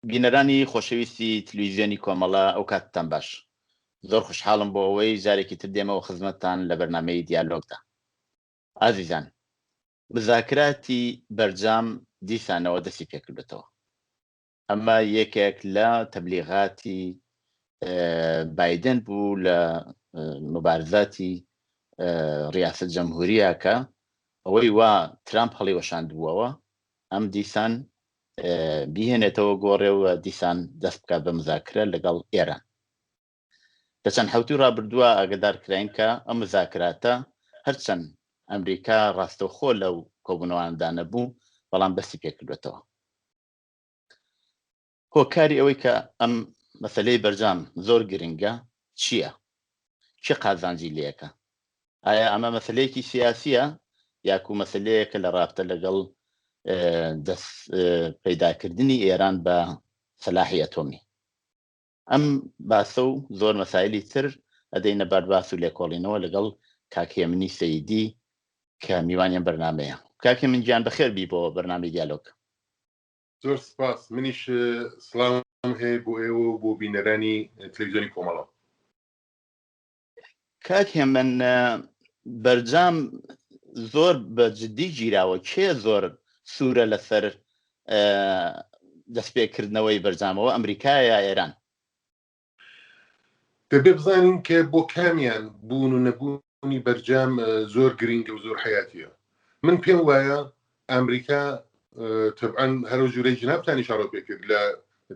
بینەرانی خۆشەویستی تلویزیۆنی کۆمەڵە ئەو کاتتان باش. زۆر خوشحاڵم بۆ ئەوەی جارێکی تر دێمەوە خزمەتتان لە بەرنامەی دیالۆگدا. ئازیزان، مزاکراتی بەرجام دیسانەوە دەستی پێکردوێتەوە. ئەمە یەکێک لە تەبلیغاتی بایدن بوو لە مبارزاتی ڕیاست جەمهوریە کە ئەوەی وا ترامپ هەڵیوەشاندبووەوە ئەم دیسان بیهێنێتەوە گۆڕێ و دیسان دەست بکات بە مزاکرە لەگەڵ ئێران. لە چەند حەوتوی ڕابردووە ئاگدار کراین کە ئەم مزاکراتە هەرچەند ئەمریکا ڕاستەوخۆ لەو کۆبوونەواندا نەبوو، بەڵام دەستی پێکردوێتەوە. هۆکاری ئەوەی کە ئەم مەسەلەی بەرجام زۆر گرنگە چییە؟ کێ قازانجی لێکە؟ ئایا ئەمە مەسلەیەکی سیاسیە یاکو مەسلەیەکە لە ڕابتە لەگەڵ دەست پەیداکردنی ئێران بە سەلاحی ئەتۆمی؟ ئەم باسە و زۆر مەسایلی تر ئەدەینە بەر باس و لێکۆڵینەوە لەگەڵ کاک هێمنی سەیدی کە میوانی ئەم بەرنامەیە. کاک هێمن گیان بەخێر بی بۆ بەرنامەی دیالۆگ. زۆر سپاس منیش سڵاوم هەیە بۆ ئێوە و بۆ بینەرانی تلویزیۆنی کۆمەڵە. کاک هێمن بەرجام زۆر بە جدی گیراوە کێ زۆر سوورە لەسەر دەستپێکردنەوەی بەرجامەوە ئەمریکایە یا ئێران؟ دەبێ بزانین کە بۆ کامیان بوون و نەبوونی بەرجام زۆر گرینگە و زۆر حیاتیە من پێم وایە ئەمریکا تەبعەن هەرو جورەی جنابتان ئیشارە پێ کرد لە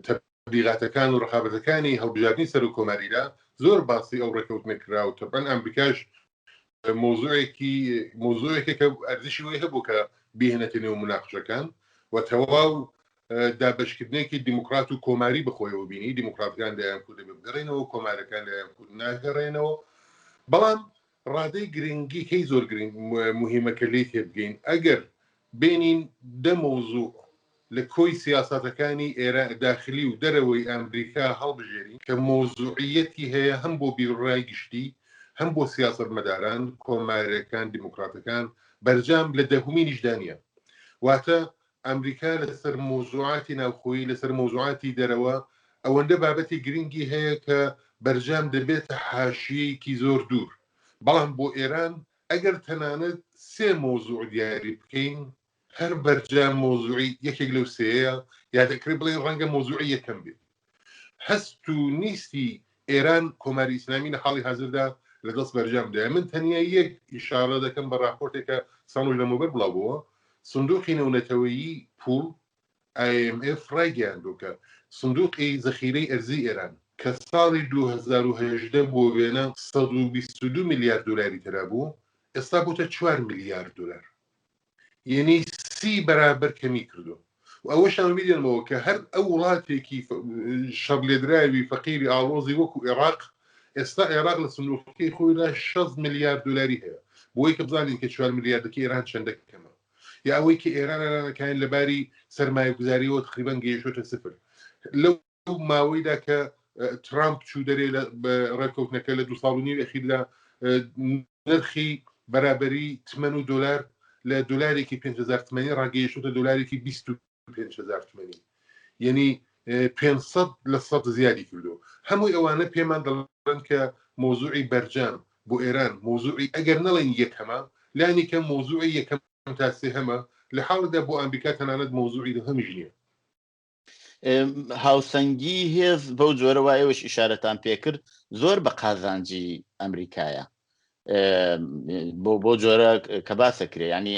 تەبلیغاتەکان و ڕقابەتەکانی هەڵبژاردنی سەرۆک کۆماریدا زۆر باسی ئەو ڕێکەوتنە کرا و تەبعەن ئەمریکاش مۆزوعێکی مۆزوعێکە کە ئەرزشی وی هەبوو کە بهێنێتە نێو مناقشەکان و تەواو دابەشکردنێکی دیموکرات و کۆماری بەخۆیەوە بینی دیموکراتەکان دەیان کو دەبێ بگەڕێنەوە کۆمارەکان دەیان کو ناگەڕێنەوە بەڵام ڕادەی گرنگی کەی زۆر گرنگ مهمە کە لێی تێبگەین ئەگەر بێنین دە مەوزوع لە کۆی سیاسەتەکانی ئێران داخلی و دەرەوەی ئامریکا هەڵبژێرین کە مەوزوعیەتی هەیە هەم بۆ بیروڕای گشتی هەم بۆ سیاسەتمەداران کۆماریەکان دیموکراتەکان بەرجام لە دەهومینیشدا نیە واتە ئەمریکا لەسەر مەوزوعاتی ناوخۆیی، لەسەر مەوزوعاتی دەرەوە ئەوەندە بابەتی گرنگی هەیە کە بەرجام دەبێتە حاشیەیەکی زۆر دوور. بەڵام بۆ ئێران ئەگەر تەنانەت سێ مەوزوع دیاری بکەین، هەر بەرجام مەوزوعی یەکێک لەو سێیە یا دەکرێت بڵێین ڕەنگە مەوزوعی یەکەم بێت. هەست و نیستی ئێران کۆماری ئیسلامی لە حاڵی حازردا لە دەست بەرجام دایە. من تەنیا یەک ئیشارە دەکەم بە ڕاپۆرتێک کە چەند ڕۆژ لەمەوبەر بڵاو بۆوە، سندوقی نێونەتەوەیی پووڵ، IMF، ڕایگەیاندووە کە سندوقی زەخیرەی ئەرزی ئێران کە ساڵی 2018 بۆ وێنە 122 میلیارد دۆلاری تێدا بوو، ئێستا بۆتە چوار میلیارد دۆلار. یەنی سی بەرابەر کەمی کردووە و ئەوەشان بیرێنمەوە کە هەر ئەو وڵاتێکی شەڕلێدراوی فەقیری ئاڵۆزی وەکو عێراق ئێستا عێراق لە سندوقەکەی خۆیدا 6 ملیار دلاری هەیە بۆی کە بزانین کە 4 ملیاردەکە ئێران چەندە کەمە یا ئەوەی کە ئێران ئەرانەکان لەباری سەرمایەگوزاریەوە تقریبا گەیشتۆتە سفر لەو ماوەیدا کە ترامپ چوو دەرێ لە ڕێککەوتنەکە لە دو ساڵ و نیو ئەخیردا نرخی بەرابەری تمەن و دۆلار لە دۆلارێکی 5000 تمەنی ڕاگەیشتوتە دۆلارێکی 25000 تمەنی یعنی 500 لە سەد زیادی کردو هەمووی ئەوانە پێمان دەڵێن کە مۆزوعی بەرجام بۆ ئێران مۆزوعی ئەگەر نەڵێن یەکەمە لانی کە مۆزوعی یەکەم تا سێهەمە لە حاڵدا بۆ ئەمریکا تەنانەت مۆزوعی دوهەمیش نییە. هاوسەنگی هێز بەو جۆرە وا ئێوەش ئیشارەتان پێکرد زۆر بە قازانجی ئەمریکایە بۆ بۆ جۆرە کە باسە کرێ ینی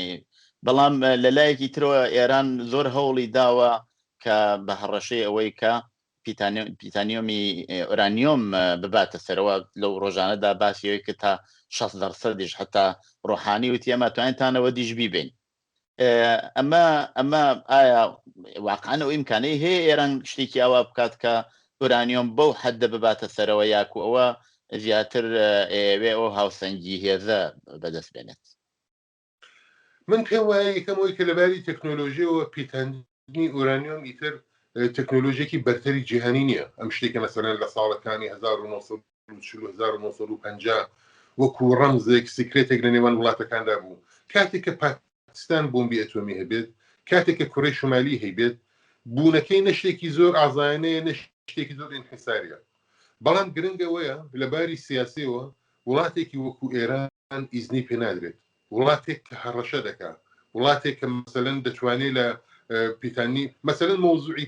بەڵام لە لایەکی ترەوە ئێران زۆر هەوڵی داوە کە بە هەڕەشەی ئەوەی کە پیتانیۆمی ئۆرانیۆم بباتە سەرەوە لەو ڕۆژانەدا باسی ئەوەی کە تا 6 دەرسەدیش حتا ڕۆحانی وتی ئەمە توانتانەوە دیش بیبین ئەمە ئەمە ئایا واقعا ئەو ئیمکانەی هەیە ئێران شتێکی ئاوا بکات کە ئورانیۆم بەو حەدە بباتە سەرەوە یاکو ئەوە زیاتر ئەیەوێ ئەو هاوسەنگی هێزە بەدەست بێنێت؟ من پێم وایە یەکەم ئەوەی کە لەباری تەکنۆلۆژیەوە پیتاندنی ئورانیۆم ئیتر تەکنۆلۆژیەکی بەرتەری جیهانی نییە ئەم شتێکە مەسەلەن لە ساڵەکانی 1940 و 1950 وەکو ڕەمزێک سیکرێتێک لە نێوان وڵاتەکاندا بوو کاتێک کە پاکستان بۆمبی ئەتۆمی هەبێت کاتێک کە کورەی شمالی هەیبێت. بوونەکەی نە شتێکی زۆر ئازایانەیە نە شتێکی زۆر ئینحیساریە. بەڵام گرنگ ئەوەیە لە باری سیاسیەوە وڵاتێکی وەکو ئێران ئیزنی پێ نادرێت. وڵاتێک کە هەڕەشە دەکا، وڵاتێک کە مەسەلەن دەتوانێت لە پیتانی مەسەلەن مەوزوعی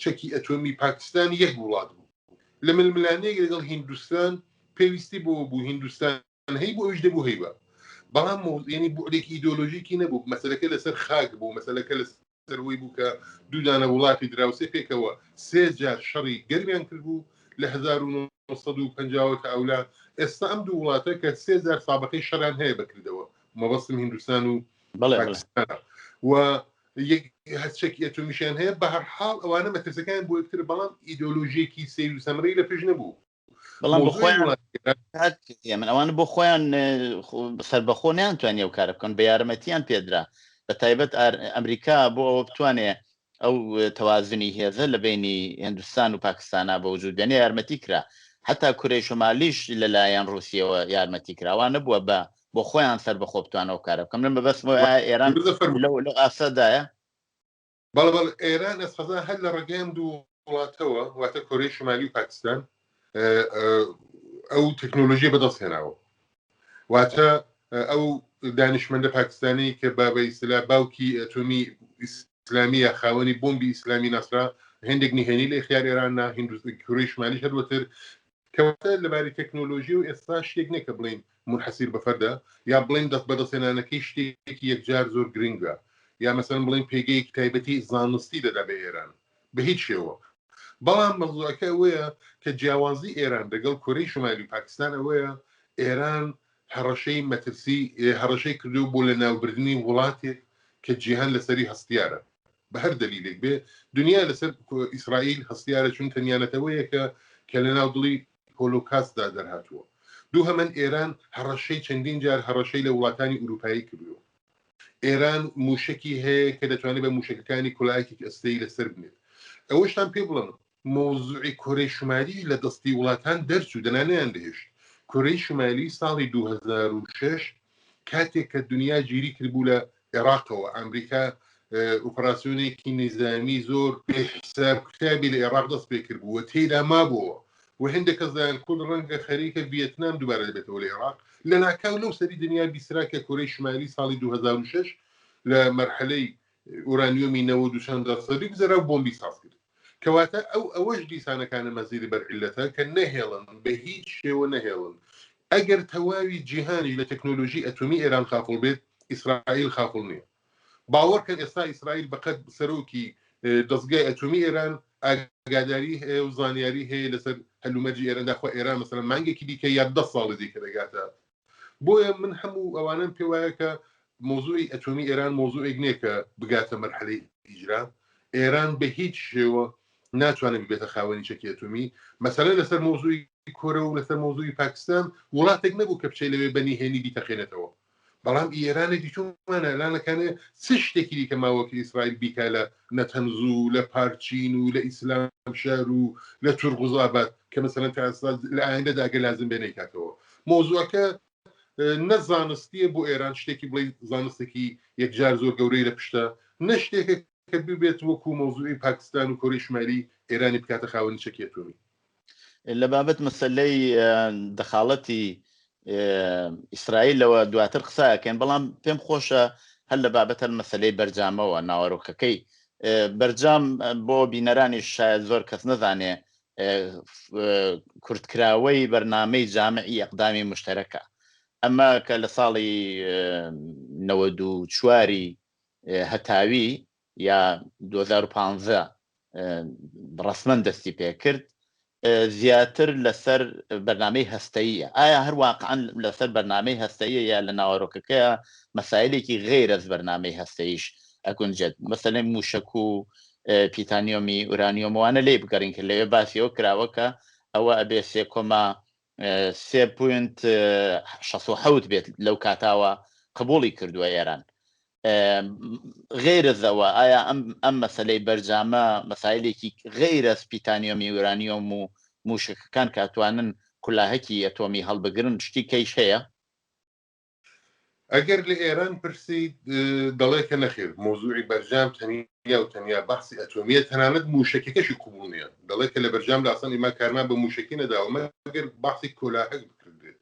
چەکی ئەتۆمی پاکستان یەک وڵات بوو لە ململانێک لەگەڵ هیندوستان پێویستی بۆ بوو هیندوستان هەی بۆ ئەویش دەبوو هەیبە بەڵام یعنی بوعدێکی ئیدۆلۆژیکی نەبوو مەسەلەکە لەسەر خاک بوو مەسەلەکە لەسەر وەی بوو کە دوو دانە وڵاتی دراوسێ پێکەوە سێ جار شەڕی گەرمیان کردبوو لە 1950 تا ئەولا ئێستا ئەم دوو وڵاتە کە سێ جار سابقەی شەڕیان هەیە بەکردەوە مەبەستم هیندوستان و پاکستانە و هەرچەکی ئەتۆمیشیان هەیە بە هەر حاڵ ئەوانە مەترسەکان بۆ یەکتر بەڵام ئیدۆلۆژیەکی سەیر و سەمەرەی لە پشت نەبوو بەڵام بۆ خۆیان من ئەوان بۆ خۆیان سربەخۆ نیانتوانی ئەو کارە بکەن بە یارمەتیان پێدرا بە تایبەت ئەمریکا بۆ ئەوە بتوانێ ئەو تەوازنی هێزە لە بینی هندستان و پاکستانا بە وجود بێنێ یارمەتی کرا حتا کورەی شمالیش لەلایەن رووسیەوە یارمەتی کراوان نەبووە بە بۆ خۆیان سەر بەخۆ بتوانەوە کارە بکەم لەم بەبەستمەوە ئێران لەو ئاستدایە بەڵێ بەڵێ ئێران ئەسقەزا هەر لە ڕێگەی ئەم دوو وڵاتەوە واتە کۆرەی شمالی و پاکستان ئەو تەکنۆلۆژیە بەدەست هێناوە واتە ئەو دانیشمەندە پاکستانی کە بابە ئیسلا باوکی ئەتۆمی ئیسلامیە خاوەنی بۆمبی ئیسلامی ناسرا هێندێک نهێنی لە اختیار ئێران نا هندوستان کۆرەی شمالی هەروەتر کەواتە لەباری تەکنۆلۆژی و ئێستا شتێک نییە کە بڵێین مونحەسیر بە فەردە یا بڵێین دەست بەدەستهێنانەکەی شتێکی یەکجار زۆر گرنگە یا مەسەلەن بڵێین پێگەیەکی تایبەتی زانستی دەدا بە ئێران بە هیچ شێوە بەڵام مەوزوعەکە ئەوەیە کە جیاوازی ئێران دەگەڵ کۆرەی شمالی و پاکستان ئەوەیە ئێران هەڕەشەی مەترسی هەڕەشەی کردو بۆ لە ناوبردنی وڵاتێک کە جیهان لەسەری هەستیارە بە هەر دەلیلێک بێ دنیا لەسەر ئیسرائیل هەستیارە چون تەنیا نەتەوەیەکە کە لە ناو دڵی هۆلۆکاستدا دەرهاتووە. دووهەمەن ئێران هەڕەشەی چەندین جار هەڕەشەی لە وڵاتانی ئورووپایی کردووە. ئێران مووشەکی هەیە کە دەتوانێت بە مووشەکەکانی کولایەکی ئەستێی لەسەر بنێت. ئەوەشتان پێ بڵێم مەوزوعی کۆرەی شمالی لە دەستی وڵاتان دەرچوو دەنا نەیاندەهێشت. کۆرەی شمالی ساڵی 2006 کاتێک کە دنیا گیری کردبوو لە عێراقەوە ئەمریکا ئۆپراسیۆنێکی نیزامی زۆر بێ حساب کتابی لە عێراق دەست پێ کردبوو و تێیدا مابووەوە و هەندێک کەس دەیان کورد ڕەنگە خەریکە ڤیەتنام دووبارە دەبێتەوە لە عێراق لە ناکاو لەو سەری دنیا بیسترا کە کۆرەی شمالی ساڵی 2006 لە مەرحەلەی ئورانیۆمی 90 و چەند دەرسەدی گوزەرا و بۆمبی ساز کرد کەواتە ئەو ئەوەش دیسانەکانە مەزیدی بەر عیللەتە کە نەهێڵن بە هیچ شێوە نەهێڵن ئەگەر تەواوی جیهانیش لە تەکنۆلۆژی ئەتۆمی ئێران خافڵ بێت ئیسرائیل خافڵ نییە باوەڕکەن ئێستا ئیسرائیل بەقەد سەرۆکی دەستگای ئەتۆمی ئێران ئاگاداری هەیە و زانیاری هەیە لەسەر هەلومەرجی ئێران داخوا ئێران مەسەلەن مانگێکی دیکە یا دە ساڵی دیکە دەگاتە بۆیە من هەموو ئەوانەم پێ وایە کە مۆزوعی ئەتۆمی ئێران مۆزوعێک نییە کە بگاتە مەرحەلەی ئیجرا ئێران بە هیچ شێوە ناتوانێت ببێتە خاوەنی چەکی ئەتۆمی مەسەلەن لەسەر مۆزوعی کۆرە و لەسەر مۆزوعی پاکستان وڵاتێک نەبوو کە بچێت لەوێ بە نهێنی بیتەقێنێتەوە بەڵام ئێرانە دیتومانە لانەکانێ چ شتێکی دیکە ماوە کە ئیسرائیل بیکا لە نەتەنز و لە پارچین و لە ئیسلام شار و لە تورغوزئاباد کە مەسەلەن تا ئێستا لە ئایندەدا ئەگەر لازم بێ نەیکاتەوە مۆزوعەکە نە زانستیە بۆ ئێران شتێکی بڵێ زانستێکی یەکجار زۆر گەورەی لە پشتە نە شتێکە کە ببێت وەکو مۆزوعی پاکستان و کۆری شمالی ئێرانی بکاتە خاوەنی چەکی ئەتۆمی. لە بابەت مەسەلەی دەخاڵەتی ئیسرائیلەوە دواتر قسە ئەکەین بەڵام پێم خۆشە هەر لە بابەت هەر مەسەلەی بەرجامەوە ناوەرۆکەکەی بەرجام بۆ بینەرانیش شاید زۆر کەس نەزانێ کورتکراوەی بەرنامەی جامعی ئەقدامی مشتەرەکە ئەمە کە لە ساڵی 94 هەتاوی یا 2015 ڕەسمەن دەستی پێکرد زیاتر لەسەر بەرنامەی هەستەییە ئایا هەر واقعا لەسەر بەرنامەی هەستەیە یا لە ناوەرۆکەکەیە مەسایلێکی غەیرەز بەرنامەی هەستەیش ئەگونجێت مەسەلەی موشک و پیتانیۆمی ئورانیۆمەوانە لێ بگەڕین کە لەوێ باسی ئەوە کراوە کە ئەوە ئەبێ سێ کۆما سێ پوینت 67 بێت لەو کاتاوە قبوڵی کردووە ئێران غەیرە زەوە ئایا ئەم ئەم مەسەلەی بەرجامە مەسایلێکی غەیرە پیتانیۆمی ئورانیۆم و موشەکەکان کە ئەتوانن کولاهەکی ئەتۆمی هەڵبگرن شتی کەیش هەیە؟ ئەگەر لە ئێران پرسیت دەڵێ کە نەخێر مەوزوعی بەرجام تەنیا و تەنیا بەحسی ئەتۆمیە تەنانەت موشەکەکەشی قبوڵ نییە دەڵێ کە لە بەرجام لاسەن ئیما کارمان بە موشەکی نەداوە مەگەر باسی کۆلاهک بکردێت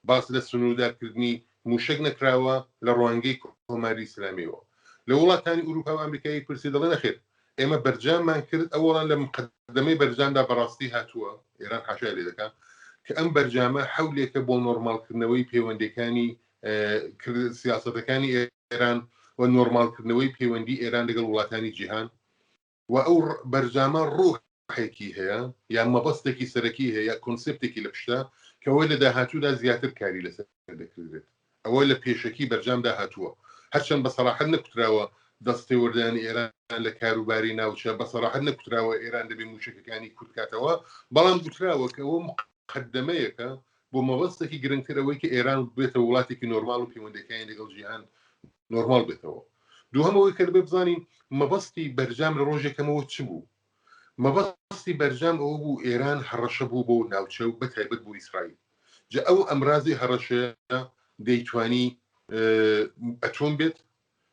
باس لە سنووردارکردنی موشەک نەکراوە لە ڕوانگەی کۆماری ئیسلامیەوە لە وڵاتانی ئوروپا و ئەمریکایی پرسی دەڵێ نەخێر ئێمە بەرجاممان کرد ئەوەڵان لە مقدمەی بەرجامدا بەڕاستی هاتووە ئێران حاشای لێ دەکا کە ئەم بەرجامە حەولێکە بۆ نۆرماڵکردنەوەی پەیوەندەکانی سیاسەتەکانی ئێران و نۆرماڵکردنەوەی پەیوەندی ئێران لەگەڵ وڵاتانی جیهان و ئەو بەرجامە ڕوحێکی هەیە یان مەبەستێکی سەرەکی هەیە یا کۆنسپتێکی لە پشتە کە ئەوەی لە داهاتوودا زیاتر کاری لەسەر دەکردرێت. ئەوە لە پێشەکی بەرجامدا هاتووە. هەرچەند بە سەراحەت نەکوتراوە دەستێوەردانی ئێران لە کاروباری ناوچە، بە سەراحەت نەکوتراوە ئێران دەبێ مووشەکەکانی کورت کاتەوە، بەڵام گوتراوە کە ئەوە موقەدەمەیەکە بۆ مەبەستێکی گرنگتر ئەوەی کە ئێران ببێتە وڵاتێکی نۆرماڵ و پەیوەندییەکانی لەگەڵ جیهان نۆرماڵ بێتەوە. دووهەم ئەوەی کە دەبێ بزانین مەبەستی بەرجام لە ڕۆژێکەمەوە چ بوو؟ مەبەستی بەرجام ئەوە بوو ئێران هەڕەشە بوو بۆ ناوچە و بەتایبەت بۆ ئیسرائیل. جا ئەو ئەمرازی هەڕەشەیە دەیتوانی ئەتۆم بێت،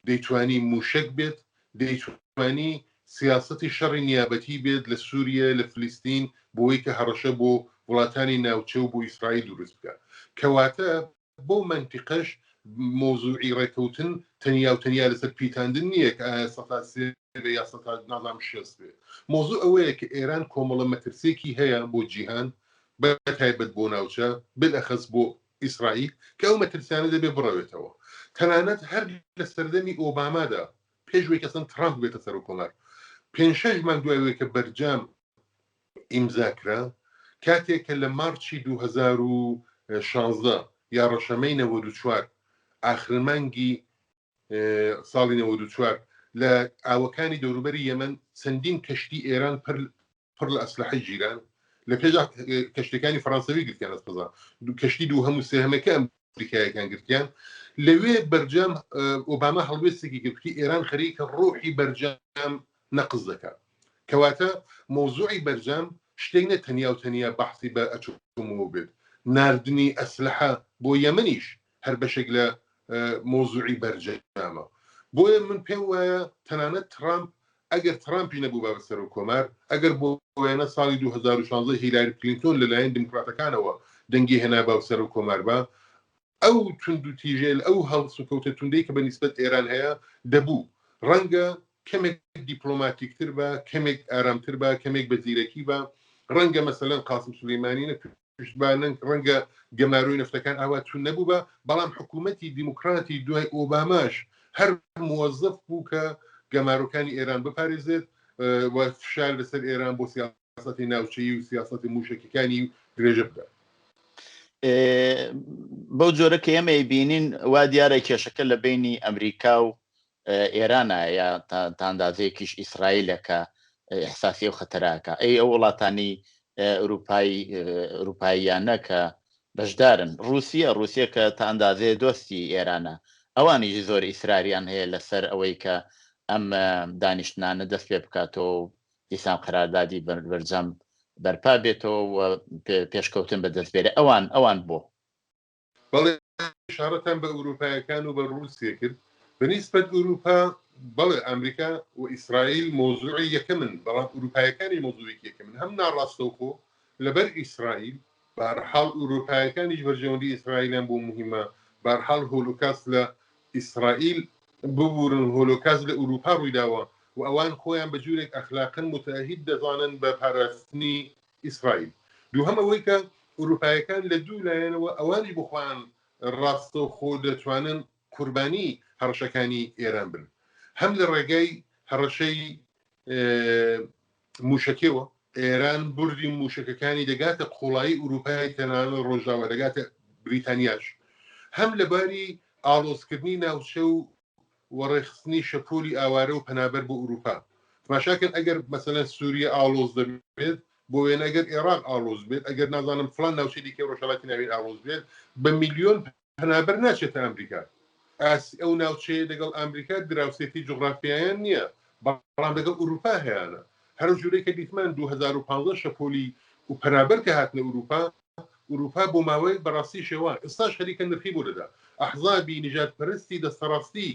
دەیتوانی مووشەک بێت، دەیتوانی سیاسەتی شەڕی نیابەتی بێت لە سووریە، لە فلیستین بۆی کە هەڕەشە بۆ وڵاتانی ناوچە و بۆ ئیسرائیل دروست بکا. کەواتە بەو مەنتیقەش مەوزوعی ڕێکەوتن تەنیا و تەنیا لەسەر پیتاندن نییە کە ئایا سەتا سێ بێ یا سەتا نازانم شێست بێ. مەوزوع ئەوەیە کە ئێران کۆمەڵە مەترسییەکی هەیە بۆ جیهان بە تایبەت بۆ ناوچە بالئەخەس بۆ ئیسرائیل کە ئەو مەترسیانە دەبێ بڕەوێتەوە. تەنانەت هەر لە سەردەمی ئۆبامادا پێش وەی کە ئەسڵەن ترامپ بێتە سەرۆککۆمار پێنج شەش مانگ دوای وەی کە بەرجام ئیمزا کرا، کاتێک کە لە مارچی 2016 یا ڕەشەمەی 94 ئاخرین مانگی ساڵی 94 لە ئاوەکانی دەوروبەری یەمەن چەندین کەشتی ئێران پر پڕ لە ئەسلحەی گیران لە پێش کەشتەکانی فەرانسەوی گرتیان ئەسپەزا کەشتی دووهەم و سێهەمەکە ئەمریکایەکان گرتیان لەوێ بەرجام ئۆباما هەڵوێستێکی گرتی ئێران خەریکە ڕۆحی بەرجام نەقز دەکات کەواتە مەوزوعی بەرجام شتێک نە تەنیا و تەنیا بەحسی بە ئەتۆمەوە بێت ناردنی ئەسلحە بۆ یەمەنیش هەر بەشێک لە مەوزوعی بەرجامە بۆیە من پێم وایە تەنانەت ترامپ ئەگەر ترامپی نەبوو بە سەرۆک کۆمار ئەگەر بۆ وێنە ساڵی 2016 هیلاری کلینتۆن لەلایەن دیموکراتەکانەوە دەنگی هێنابا و سەرۆک کۆمار بە ئەو توندوتیژێل ئەو هەڵسوکەوتە توندەی کە بە نیسبەت ئێران هەیە دەبوو ڕەنگە کەمێک دیپلۆماتیکتر بە کەمێک ئارامتر بە کەمێک بە زیرەکی بە ڕەنگە مەسەلەن قاسم سولەیمانی نەکوشتبا ڕەنگە گەمارۆی نەفتەکان ئاوا توند نەبووبا بەڵام حکوومەتی دیموکراتی دوای ئۆباماش هەر موەزەف بوو کە گەمارۆکانی ئێران بپارێزێت و فشار لەسەر ئێران بۆ سیاسەتی ناوچەیی و سیاسەتی مووشەکیەکانی درێژە بدات. بەو جۆرە کە ئێمە بینین وا دیارە کێشەکە لە بینی ئەمریکا و ئێرانە یا تاندازەیەکیش ئیسرائیلە کە ئیحساسی ئەو خەتەراکە ئەی ئەو وڵاتانی ئەوروپایی ئەوروپاییانە کە بەشدارن رووسە رووسە کە تا ئەندازەیە دۆستی ئێرانە ئەوانیش زۆر ئیسراریان هەیە لەسەر ئەوەی کە ئەم دانیشتنانە دەست پێ بکاتەوە و دیسان قەراردادی بەرجام بەرپا بێتەوە و پێشکەوتن بەدەست بێرێ ئەوان ئەوان بۆ بەڵێ ئیشارەتان بە ئورووپایەکان و بە ڕووسیە کرد. بە نیسبەت ئورووپا بەڵێ ئامریکا و ئیسرائیل مەوزووعی یەکەمن، بەڵام ئورووپایەکانیش مەوزووعێکی یەکەمن هەم ناڕاستەوخۆ لەبەر ئیسرائیل، بەهەرحاڵ ئورووپایەکانیش بەرژەوەندی ئیسرائیلیان بۆ موهیمە، بەهەرحاڵ هۆلۆکاست لە ئیسرائیل ببوورن هۆلۆکاست لە ئورووپا ڕوویداوە و ئەوان خۆیان بە جورێک ئەخلاقەن موتەئەهید دەزانن بە پاراستنی ئیسرائیل. دووهەم ئەوەی کە ئورووپایەکان لە دوو لایەنەوە ئەوانیش بۆ خۆیان ڕاستەوخۆ دەتوانن قوربانی هەڕەشەکانی ئێران بن. هەم لە ڕێگای هەڕەشەی مووشەکیەوە، ئێران بوردی مووشەکەکانی دەگاتە قوڵایی ئورووپای تەنانەت ڕۆژاوا دەگاتە بریتانیاش، هەم لە باری ئاڵۆزکردنی ناوچە و وەڕێخستنی شەپۆلی ئاوارە و پەنابەر بۆ ئورووپا. تماشاکەن ئەگەر مەسەلەن سووریە ئاڵۆز دەبێت، بۆ وێنە ئەگەر ئێڕاق ئاڵۆز بێت، ئەگەر نازانم فڵان ناوچەی دیکەی ڕۆژهەڵاتی ناوین ئاڵۆز بێت، بە میلیۆن پەنابەر ناچێتە ئامریکا. ئاس ئەو ناوچەیە دەگەڵ ئامریکا دراوسێتی جوغرافیایان نییە، بەڵام دەگەڵ ئورووپا هەیانە. هەر جوورەی کە دیتمان 2015 شەپۆلی و پەنابەر کە هاتنە ئورووپا، ئورووپا بۆ ماوەیەک بەڕاستی شێوا، ئێستاش خەریکە نرخی بۆ دەدا. ئەحزابی نژادپەرستی دەستەڕاستی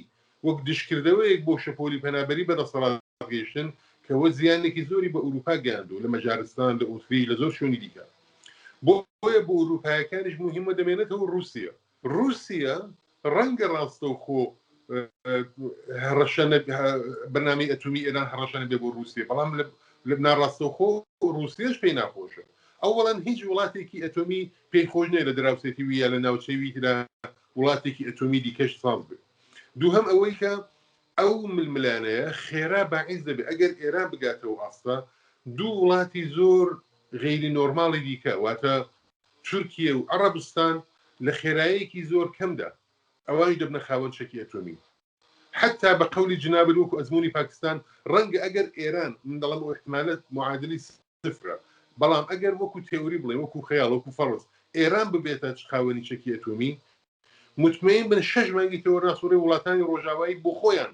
وەک دژکردەوەیەک بۆ شەپۆلی پەنابەری بە دەسەڵات گەیشتن کە وە زیانێکی زۆری بە ئورووپا گەیاندووە لە مەجارستان، لە ئوتریش، لە زۆر شوێنی دیکە. بۆیە بۆ ئورووپایەکانیش موهیمە دەمێنێتەوە ڕووسیە. ڕووسیە ڕەنگە ڕاستەوخۆ هەڕەشە بەرنامەی ئەتۆمی ئێران هەڕەشە نەبێ بۆ ڕووسیە، بەڵام لە ناڕاستەوخۆ ڕووسیەش پێی ناخۆشە. ئەوەڵەن هیچ وڵاتێکی ئەتۆمی پێی خۆش نییە لە دراوسێتی وی یا لە ناوچەی وی لە وڵاتێکی ئەتۆمی دیکەش ساز بێ. دووهەم ئەوەی کە ئەو ململانێیە خێرا باعیس دەبێت ئەگەر ئێران بگاتە ئەو ئاستە، دوو وڵاتی زۆر غەیری نۆرماڵی دیکە واتە تورکیە و عەڕەبستان لە خێرایەکی زۆر کەمدا ئەوانیش دەبنە خاوەن چەکی ئەتۆمی. حەتتا بە قەولی جنابت وەکو ئەزموونی پاکستان ڕەنگە ئەگەر ئێران، من دەڵێم ئەو ئیحتمالە معادلی سفرە، بەڵام ئەگەر وەکو تێئوری بڵێین، وەکو خەیاڵ، وەکو فەڕز ئێران ببێتە خاوەنی چەکی ئەتۆمی، متمەین بن شەش مانگی تێوە ناسوڕێ وڵاتانی ڕۆژاوایی بۆ خۆیان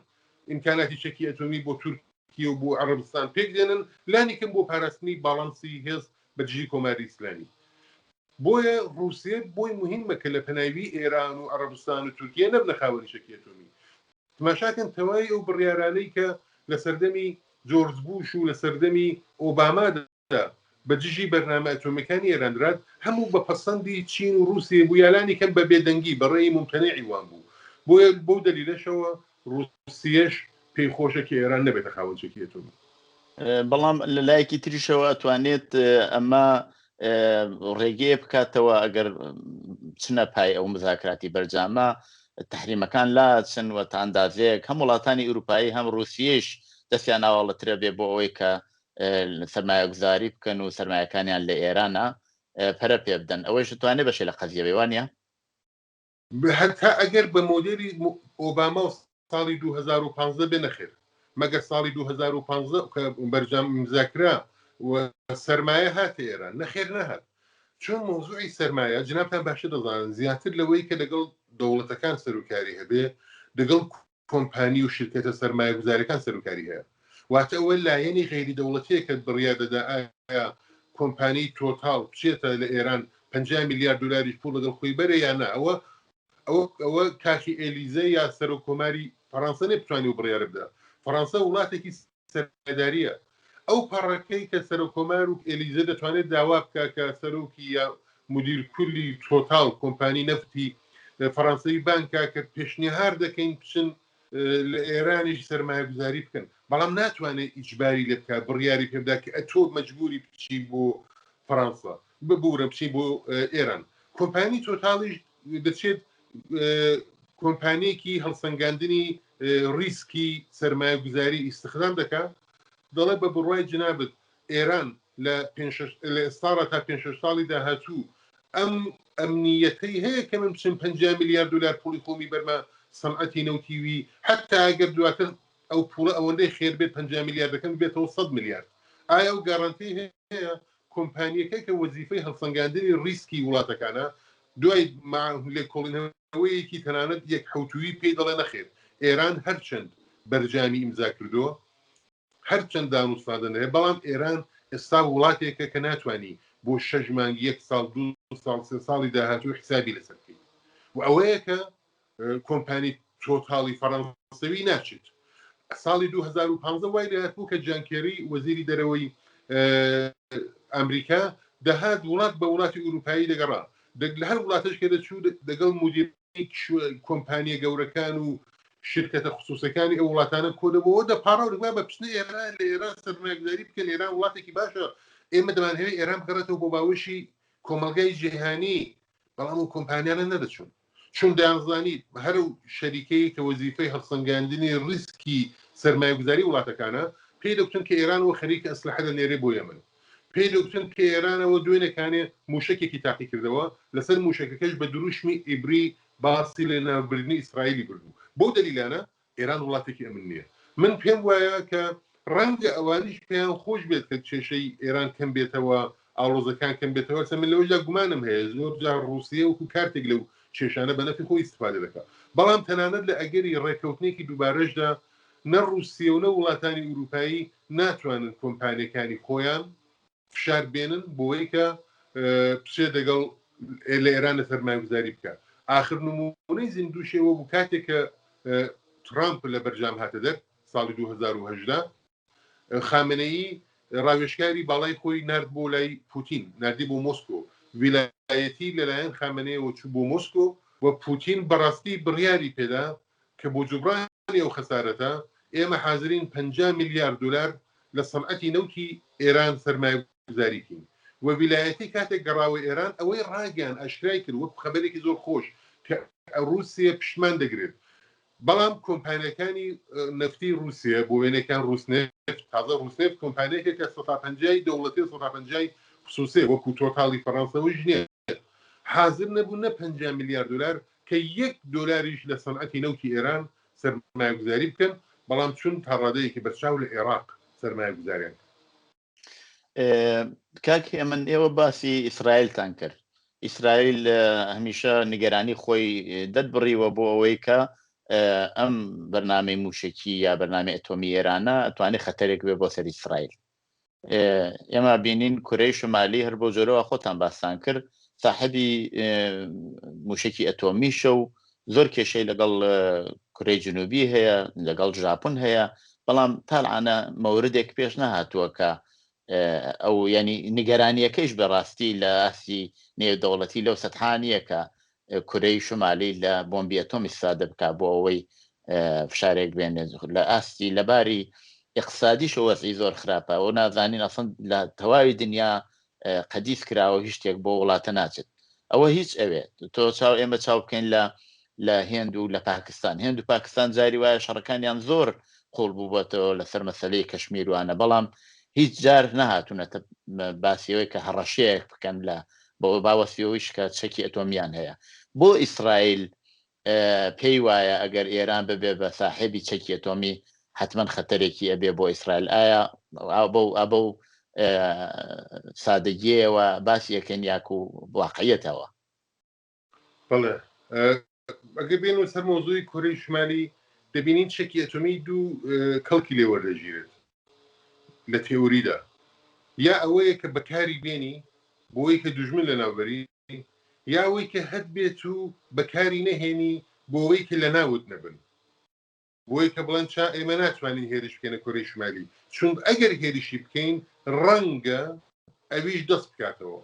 ئیمکاناتی چەکی ئەتۆمی بۆ تورکیە و بۆ عەڕەبستان پێک دێنن، لانیکەم بۆ پاراستنی باڵانسی هێز بە دژی کۆماری ئیسلامی. بۆیە ڕووسیە بۆی موهیمە کە لە پەناوی ئێران و عەڕەبستان و تورکیە نەبنە خاوەنی چەکی ئەتۆمی. تماشاکەن تەواوی ئەو بڕیارانەی کە لە سەردەمی جۆرج بوش و لە سەردەمی ئۆبامادا بە دژی بەرنامە ئەتۆمیەکانی ئێران درات، هەموو بە پەسەندی چین و ڕووسیە بوو یا لانی کەم بە بێدەنگی بە ڕێی مومتەنعی وان بوو. بۆیە بەو دەلیلەشەوە ڕووسیەش پێی خۆشە کە ئێران نەبێتە خاوەن چەکی ئەتۆمی. بەڵام لە لایەکی تریشەوە ئەتوانێت ئەمە ڕێگەیە بکاتەوە ئەگەر چنە پای ئەو مزاکراتی بەرجامە تحریمەکان لاچن و تا ئەندازەیەک هەم وڵاتانی ئوروپایی هەم رووسیەش دەستیان ئاواڵەترە بێ بۆ ئەوەی کە سەرمایەگوزاری بکەن و سەرمایەکانیان لە ئێرانە پەرە پێ بدەن ئەوەیش دەتوانێت بەشێ لە قەزیە بێ وانە؟ هەتا ئەگەر بە مۆدێلی ئۆباما و ساڵی 2015 بێ نەخێر مەگەر ساڵی 2015 کە بەرجام ئیمزا کرا و سەرمایە هاتە ئێران نەخێر نەهات چون مەوزوعی سەرمایە جنابتان باشتر دەزانن زیاتر لەوەی کە لەگەڵ دەوڵەتەکان سەروکاری هەبێ دەگەڵ کۆمپانی و شرکەتە سەرمایەگوزارەکان سەروکاری هەیە واتە ئەوە لایەنی غەیری دەوڵەتیە کە بڕیار دەدا ئایا کۆمپانی تۆتاڵ بچێتە لە ئێران 50 میلیارد دلاریش پوڵ لەگەڵ خۆی بەرێ یان نا ئەوە ئەوە ئەوە کاخی ئێلیزە یا سەرۆک کۆماری فەڕانسە نیە بتوانێ و بڕیارە بدا فەڕانسە وڵاتێکی سەرمایەداریە ئەو پەڕەکەی کە سەرۆک کۆمار و ئێلیزە دەتوانێت داوا بکا کە سەرۆکی یا مدیر کولی تۆتاڵ کۆمپانی نەفتی فەڕانسەوی بانگ کا کە پێشنیهار دەکەین بچن لە ئێرانیش سەرمایەگوزاری بکەن بەڵام ناتوانێت ئیجباری لێ بکا بڕیاری پێ بدا کە ئەتۆ مەجبوری بچی بۆ فەڕانسە ببورە بچی بۆ ئێران کۆمپانی تۆتاڵیش دەچێت کۆمپانیەکی هەڵسەنگاندنی ڕیسکی سەرمایەگوزاری ئیستخدام دەکا دەڵێ بە بڕوای جنابت ئێران لە لە ئێستاڕا تا پێ شەش ساڵی داهاتوو ئەم ئەمنیەتەی هەیە کە من بچم 50 میلیارد دلار پوڵی خۆمی بەرمە سەنعەتی نەوتیوی حتا ئەگەر دواتر ئەو پوڵە ئەوەندەی خێر بێت 50 میلیاردەکەم بێتەوە 100 میلیارد ئایا ئەو گارانتی هەیە کۆمپانیەکە کە وەزیفەی هەڵسەنگاندنی ڕیسکی وڵاتەکانە دوای لێکۆڵینەوەیەکی تەنانەت یەک حەوتووی پێی دەڵێ نەخێر ئێران هەرچەند بەرجامی ئیمزا کردووە هەرچەند دانوستاندن هەیە بەڵام ئێران ئێستا وڵاتێکە کە ناتوانی بۆ شەش مانگ یەک ساڵ دوو ساڵ سێ ساڵی داهاتوو حسابی لەسەر بکەیت و ئەوەیە کە کۆمپانی تۆتاڵی فەڕەنسەوی ناچێت. ساڵی 2015 وای لێهاتبوو کە جان کێری وەزیری دەرەوەی ئەمریکا دەهات وڵات بە وڵاتی ئوروپایی دەگەڕا لە هەر وڵاتەش کە دەچوو دەگەڵ مدیر کۆمپانیە گەورەکان و شرکەتە خصوصەکانی ئەو وڵاتانە کۆ دەبەوە دەپاڕا و دەگوت بە بچنە ئێران لە ئێران سەرمایەگوزاری بکەن ئێران وڵاتێکی باشە ئێمە دەمانهەوێت ئێران بگەڕێتەوە بۆ باوەشی کۆمەڵگای جیهانی بەڵام ئەو کۆمپانیانە نەدەچوون چون دەیانزانی هەر ئەو شەریکەی کە وەزیفەی هەڵسەنگاندنی ڕیسکی سەرمایەگوزاری وڵاتەکانە پێی دەگوتن کە ئێرانەوە خەریکە ئەسلحە دەنێرێ بۆ یەمەن پێی دەگوتن کە ئێرانەوە دوێنێکانێ مووشەکێکی تاقی کردەوە لەسەر مووشەکەکەش بە دروشمی ئیبری باسی لەناوبردنی ئیسرائیلی بردبوو بەو دەلیلانە ئێران وڵاتێکی ئەمن نییە. من پێم وایە کە ڕەنگە ئەوانیش پێیان خۆش بێت کە کێشەی ئێران کەم بێتەوە، ئاڵۆزەکان کەم بێتەوە، هەرچەند من لەوەشدا گومانم هەیە زۆر جار ڕووسیە وەکوو کارتێک لەو کێشانە بە نەفی خۆی ئیستفادە دەکات. بەڵام تەنانەت لە ئەگەری ڕێککەوتنێکی دووبارەشدا نە ڕووسیە و نە وڵاتانی ئورووپایی ناتوانن کۆمپانیەکانی خۆیان فشار بێنن بۆوەی کە بچێت دەگەڵ لە ئێران لە سەرمایەگوزاری بکات. ئاخر نموونەی زیندووش ئەوە بوو کاتێک کە ترامپ لە بەرجام هاتە دەر ساڵی 2018 خامنەیی ڕاوێژکاری باڵای خۆی نارد بۆ لای پوتین، ناردی بۆ مۆسکۆ. ویلایەتی لەلایەن خامنەیەوە چوو بۆ مۆسکۆ و پوتین بەڕاستی بڕیاری پێدا کە بۆ جوبرانی ئەو خەسارەتە ئێمە حازرین 50 میلیارد دۆلار لە سەنعەتی نەوتی ئێران سەرمایەگوزاری کەین و ویلایەتی کاتێک گەڕاوە ئێران ئەوەی ڕاگەیان ئاشکرای کرد وەکو خەبەرێکی زۆر خۆش کە ڕووسیە پشتمان دەگرێت بەڵام کۆمپانیاکانی نەفتی ڕووسیە بۆ وێنەکان ڕووسنێفت تازە ڕووسنێفت کۆمپانیەکە کە سەتا پەنجای دەوڵەتی و سەتا پەنجای خسوسیە وەکو تۆتاڵی فەڕەنسەوەش نییە حازر نەبوو نە 50 میلیارد دلار کە یەک دۆلاریش لە سەنعەتی نەوتی ئێران سەرمایەگوزاری بکەن بەڵام چون تا ڕادەیەکی بەرچاو لە عێراق سەرمایەگوزاریان کرد. کاک هێمن ئێوە باسی ئیسرائیلتان کرد ئیسرائیل هەمیشە نیگەرانی خۆی دەربڕیوە بۆ ئەوەی کە ئەم بەرنامەی موشکی یا بەرنامەی ئەتۆمی ئێرانە ئەتوانێت خەتەرێک بێ بۆ سەر ئیسرائیل ئێمە بینین کورەی شمالی هەر بۆ جۆرەوە خۆتان باستان کرد ساحبی موشکی ئەتۆمیشە و زۆر کێشەی لەگەڵ کورەی جنوبی هەیە لەگەڵ ژاپن هەیە بەڵام تالعانە مەوردێک پێش نەهاتووە کە ئەو ینی نیگەرانیەکەیش بەڕاستی لە ئاستی نێودەوڵەتی لەو سەتحانیە کە کورەی شمالی لە بۆمبی ئەتۆم ئیسفادە بکا بۆ ئەوەی فشارێک بێنێت لە ئاستی لەباری ئیقتسادیشەوە وەزعی زۆر خراپە و نازانین ئەسڵەن لە تەواوی دنیا قەدیس کراوە هیچ شتێک بۆ وڵاتە ناچێت ئەوە هیچ ئەوێ تۆ چاو ئێمە چاو بکەین لە لە هێند و لە پاکستان هێند و پاکستان جاری وایە شەڕەکانیان زۆر قوڵ بووبەتەوە لەسەر مەسلەی کەشمیروانە بەڵام هیچ جار نەهاتوونەتە باسیەوەی کە هەڕەشەیەک بکەن لە بۆ باوەسیەوەیش کە چەکی ئەتۆمیان هەیە بۆ ئیسرائیل پێی وایە ئەگەر ئێران ببێ بە ساحێبی چەکی ئەتۆمی حتمما خەتەرێکی ئەبێ بۆ ئیسرائیل ئایا ئابە و ئابە و سادەگیەوە باسی یەکەن یاک و واقعیەتەوە بەڵێ ئەگەر بێن و سەر مۆزوی کۆرەی شمالی دەبینین چەکی ئەتۆمی دوو کەڵکی لێ وەردەگیرێت لە تێوریدا یا ئەوەیە کە بەکاری بێنی بۆی کە دوژمن لە ناوبەری یا ئەوەی کە هەت بێت و بەکاری نەهێنی بۆەوەی کە لە ناوت نەبن بۆیە کە بڵێن چا ئێمە ناتوانین هێرش بکەینە کۆرەی شمالی چون ئەگەر هێرشی بکەین ڕەنگە ئەویش دەست بکاتەوە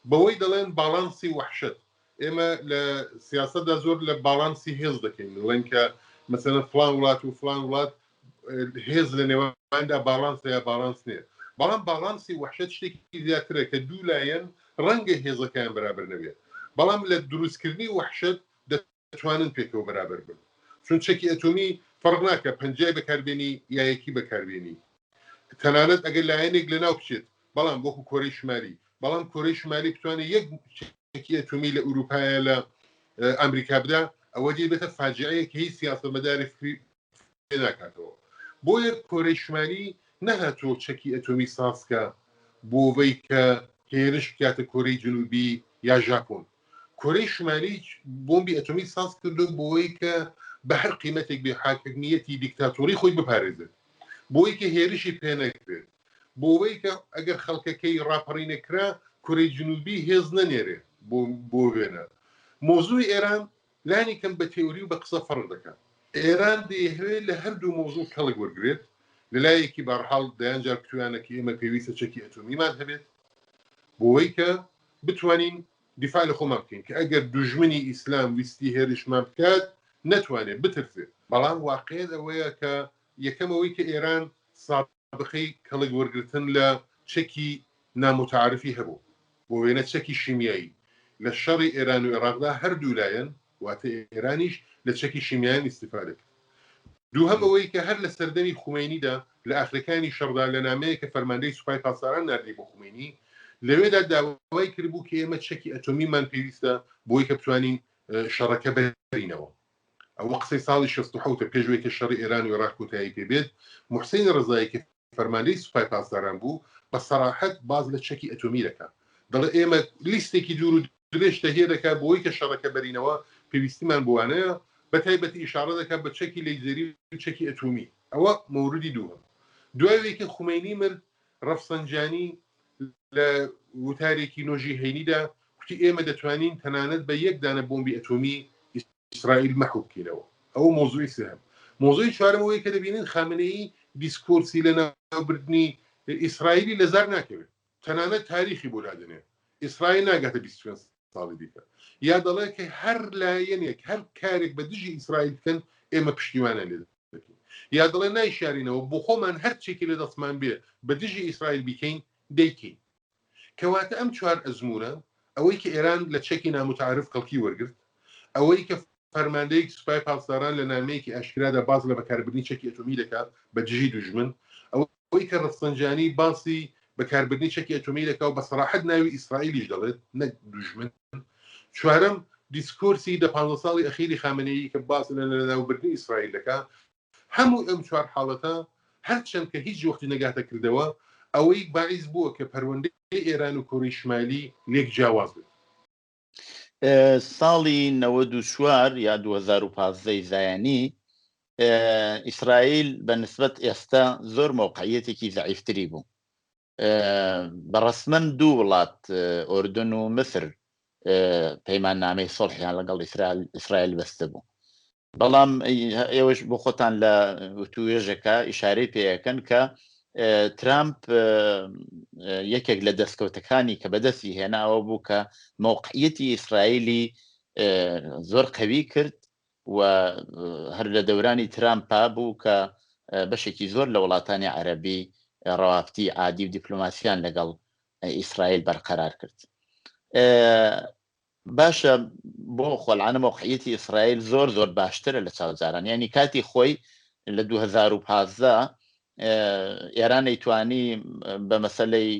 بەوەی دەڵێن باڵانسی وەحشەت ئێمە لە سیاسەتدا زۆر لە باڵانسی هێز دەکەین دەڵێن کە مەسەلەن فلان وڵات و فلان وڵات هێز لە نێواندا باڵانس یا باڵانس نییە بەڵام باڵانسی وەحشەت شتێکی زیاترە کە دوو لایەن ڕەنگە هێزەکەیان بەرابەر نەبێت بەڵام لە دروستکردنی وەحشەت دەتوانن پێکەوە بەرابەر بن چون چەکی ئەتۆمی فەرق ناکە پەنجای بەکاربێنی یا یەکی بەکاربێنی تەنانەت ئەگەر لایەنێک لەناو بچێت بەڵام وەکو کۆرەی شمالی بەڵام کۆرەی شمالی بتوانێت یەک چەکی ئەتۆمی لە ئەوروپایە لە ئەمریکا بدا ئەوە دێ بێتە فاجعەیەک هی سیاسەتمەداری فکری پێ ناکاتەوە بۆیە کۆرەی شمالی نەهاتووە چەکی ئەتۆمی سازکە بۆ وەی کە هێرش بکاتە کۆرەی جنوبی یا ژاپۆن کۆرەی شمالی بۆمبی ئەتۆمی ساز کردو بۆی کە بە هەر قیمەتێک بێ حاکمیەتی دیکتاتۆری خۆی بپارێزێت بۆی کە هێرشی پێ نەکرێت بۆوەی کە ئەگەر خەڵکەکەی ڕاپەڕینە کرا کورەی جنوبی هێز نەنێرێ بۆ بۆ وێنە مۆزوی ئێران لانی کەم بە تێوری و بە قسە فەرق دەکات. ئێران دەیهەوێت لە هەردوو مۆزوع کەڵک وەرگرێت، لە لایەکی بەهەرحاڵ دەیان جار کوتویانە کە ئێمە پێویستە چەکی ئەتۆمیمان هەبێت بۆوەی کە بتوانین دیفاع لە خۆمان بکەین کە ئەگەر دوژمنی ئیسلام ویستی هێرشمان بکات نەتوانێت بترسێت، بەڵام واقعیەت ئەوەیە کە یەکەم ئەوەی کە ئێران سابقەی کەڵک وەرگرتن لە چەکی ناموتەعارفی هەبوو، بۆ وێنە چەکی شیمیایی. لە شەڕی ئێران و ئێڕاقدا هەر دوو لایەن واتە ئێرانیش لە چەکی شیمیایان ئیستیفادە کرد. دووهەم ئەوەی کە هەر لە سەردەمی خومەینیدا لە ئاخرەکانی شەڕدا لە نامەیەک کە فەرماندەی سوپای پاسداران ناردی بۆ خومەینی لەوێدا داوای کردبوو کە ئێمە چەکی ئەتۆمیمان پێویستە بۆی کە بتوانین شەڕەکە بەرینەوە. ئەوە قسەی ساڵی 67 ە پێش وەی کە شەڕی ئێران و ئێراق کۆتایی پێ بێت، موحسین ڕەزایی کە فەرماندەی سوپای پاسداران بوو بە سەراحەت باس لە چەکی ئەتۆمی دەکات، دەڵێ ئێمە لیستێکی دوور و درێژ تەهیە دەکات بۆی کە شەڕەکە بەرینەوە پێویستیمان بۆوانەیە، بە تایبەتی ئیشاڕە دەکات بە چەکی لەیزەری و چەکی ئەتۆمی. ئەوە مەوردی دووهەم. دوای وەی کە خومەینی مرد، ڕەفسەنجانی لە وتارێکی نۆژی هەینیدا کوتی ئێمە دەتوانین تەنانەت بە یەک دانە بۆمبی ئەتۆمی ئیسرائیل مەحو بکەینەوە. ئەوە مەوزوعی سێهەم. مەوزوعی چوارەم ئەوەیە کە دەبینین خامنەیی دیسکۆرسی لەناوبردنی ئیسرائیلی لە زار ناکەوێت. تەنانەت تاریخی بۆ دادەنێ. ئیسرائیل ناگاتە 25 ساڵی دیکە. یا دەڵێ کە هەر لایەنێک هەر کارێک بە دژی ئیسرائیل بکەن ئێمە پشتیوانیان لێ دەکەین. یا دەڵێ نایشارینەوە بۆ خۆمان هەر چێکی لە دەستمان بێ بە دژی ئیسرائیل بیکەین دەیکەین. کەواتە ئەم چوار ئەزموونە، ئەوەی کە ئێران لە چەکی ناموتەعارف کەڵکی وەرگرت، ئەوەی کە فەرماندەیەکی سوپای پاسداران لە نامەیەکی ئاشکرادا باس لە بەکاربردنی چەکی ئەتۆمی دەکات بە دژی دوژمن، ئەوەی کە ڕەفسەنجانی باسی بەکاربردنی چەکی ئەتۆمی دەکا و بە سەراحەت ناوی ئیسرائیلیش دەڵێت نەک دوژمن. چوارەم، دیسکۆرسی دە پانزە ساڵی ئەخیری خامنەیی کە باس لە لەناوبردنی ئیسرائیل دەکا، هەموو ئەم چوار حاڵەتە هەرچەند کە هیچ وەختی نەگاتە کردەوە، ئەوەی باعیس بووە کە پەروەندەی ئێران و کۆرەی شمالی لێک جیاواز بێت. ساڵی 94 یا 2015 ی زایەنی، ئیسرائیل بە نسبەت ئێستا زۆر مەوقعیەتێکی زەعیفتری بوو. بە ڕەسمەن دوو وڵات ئۆردن و میسر پەیماننامەی سوڵحیان لەگەڵ ئیسرائیل بەستبوو. بەڵام ئێوەش بۆ خۆتان لە وتووێژەکە ئیشارەی پێ ئەکەن کە ترامپ یەکێک لە دەستکەوتەکانی کە بەدەستی هێناوە بوو کە مەوقعیەتی ئیسرائیلی زۆر قەوی کرد و هەر لە دەورانی ترامپا بوو کە بەشێکی زۆر لە وڵاتانی عەرەبی ڕەوابتی عادی و دیپلۆماسیان لەگەڵ ئیسرائیل بەرقەرار کرد. باشە بۆ خۆلعانە مەوقعیەتی ئیسرائیل زۆر زۆر باشترە لە چاو جاران یعنی کاتی خۆی لە 2015 ئێران ئەیتوانی بە مەسەلەی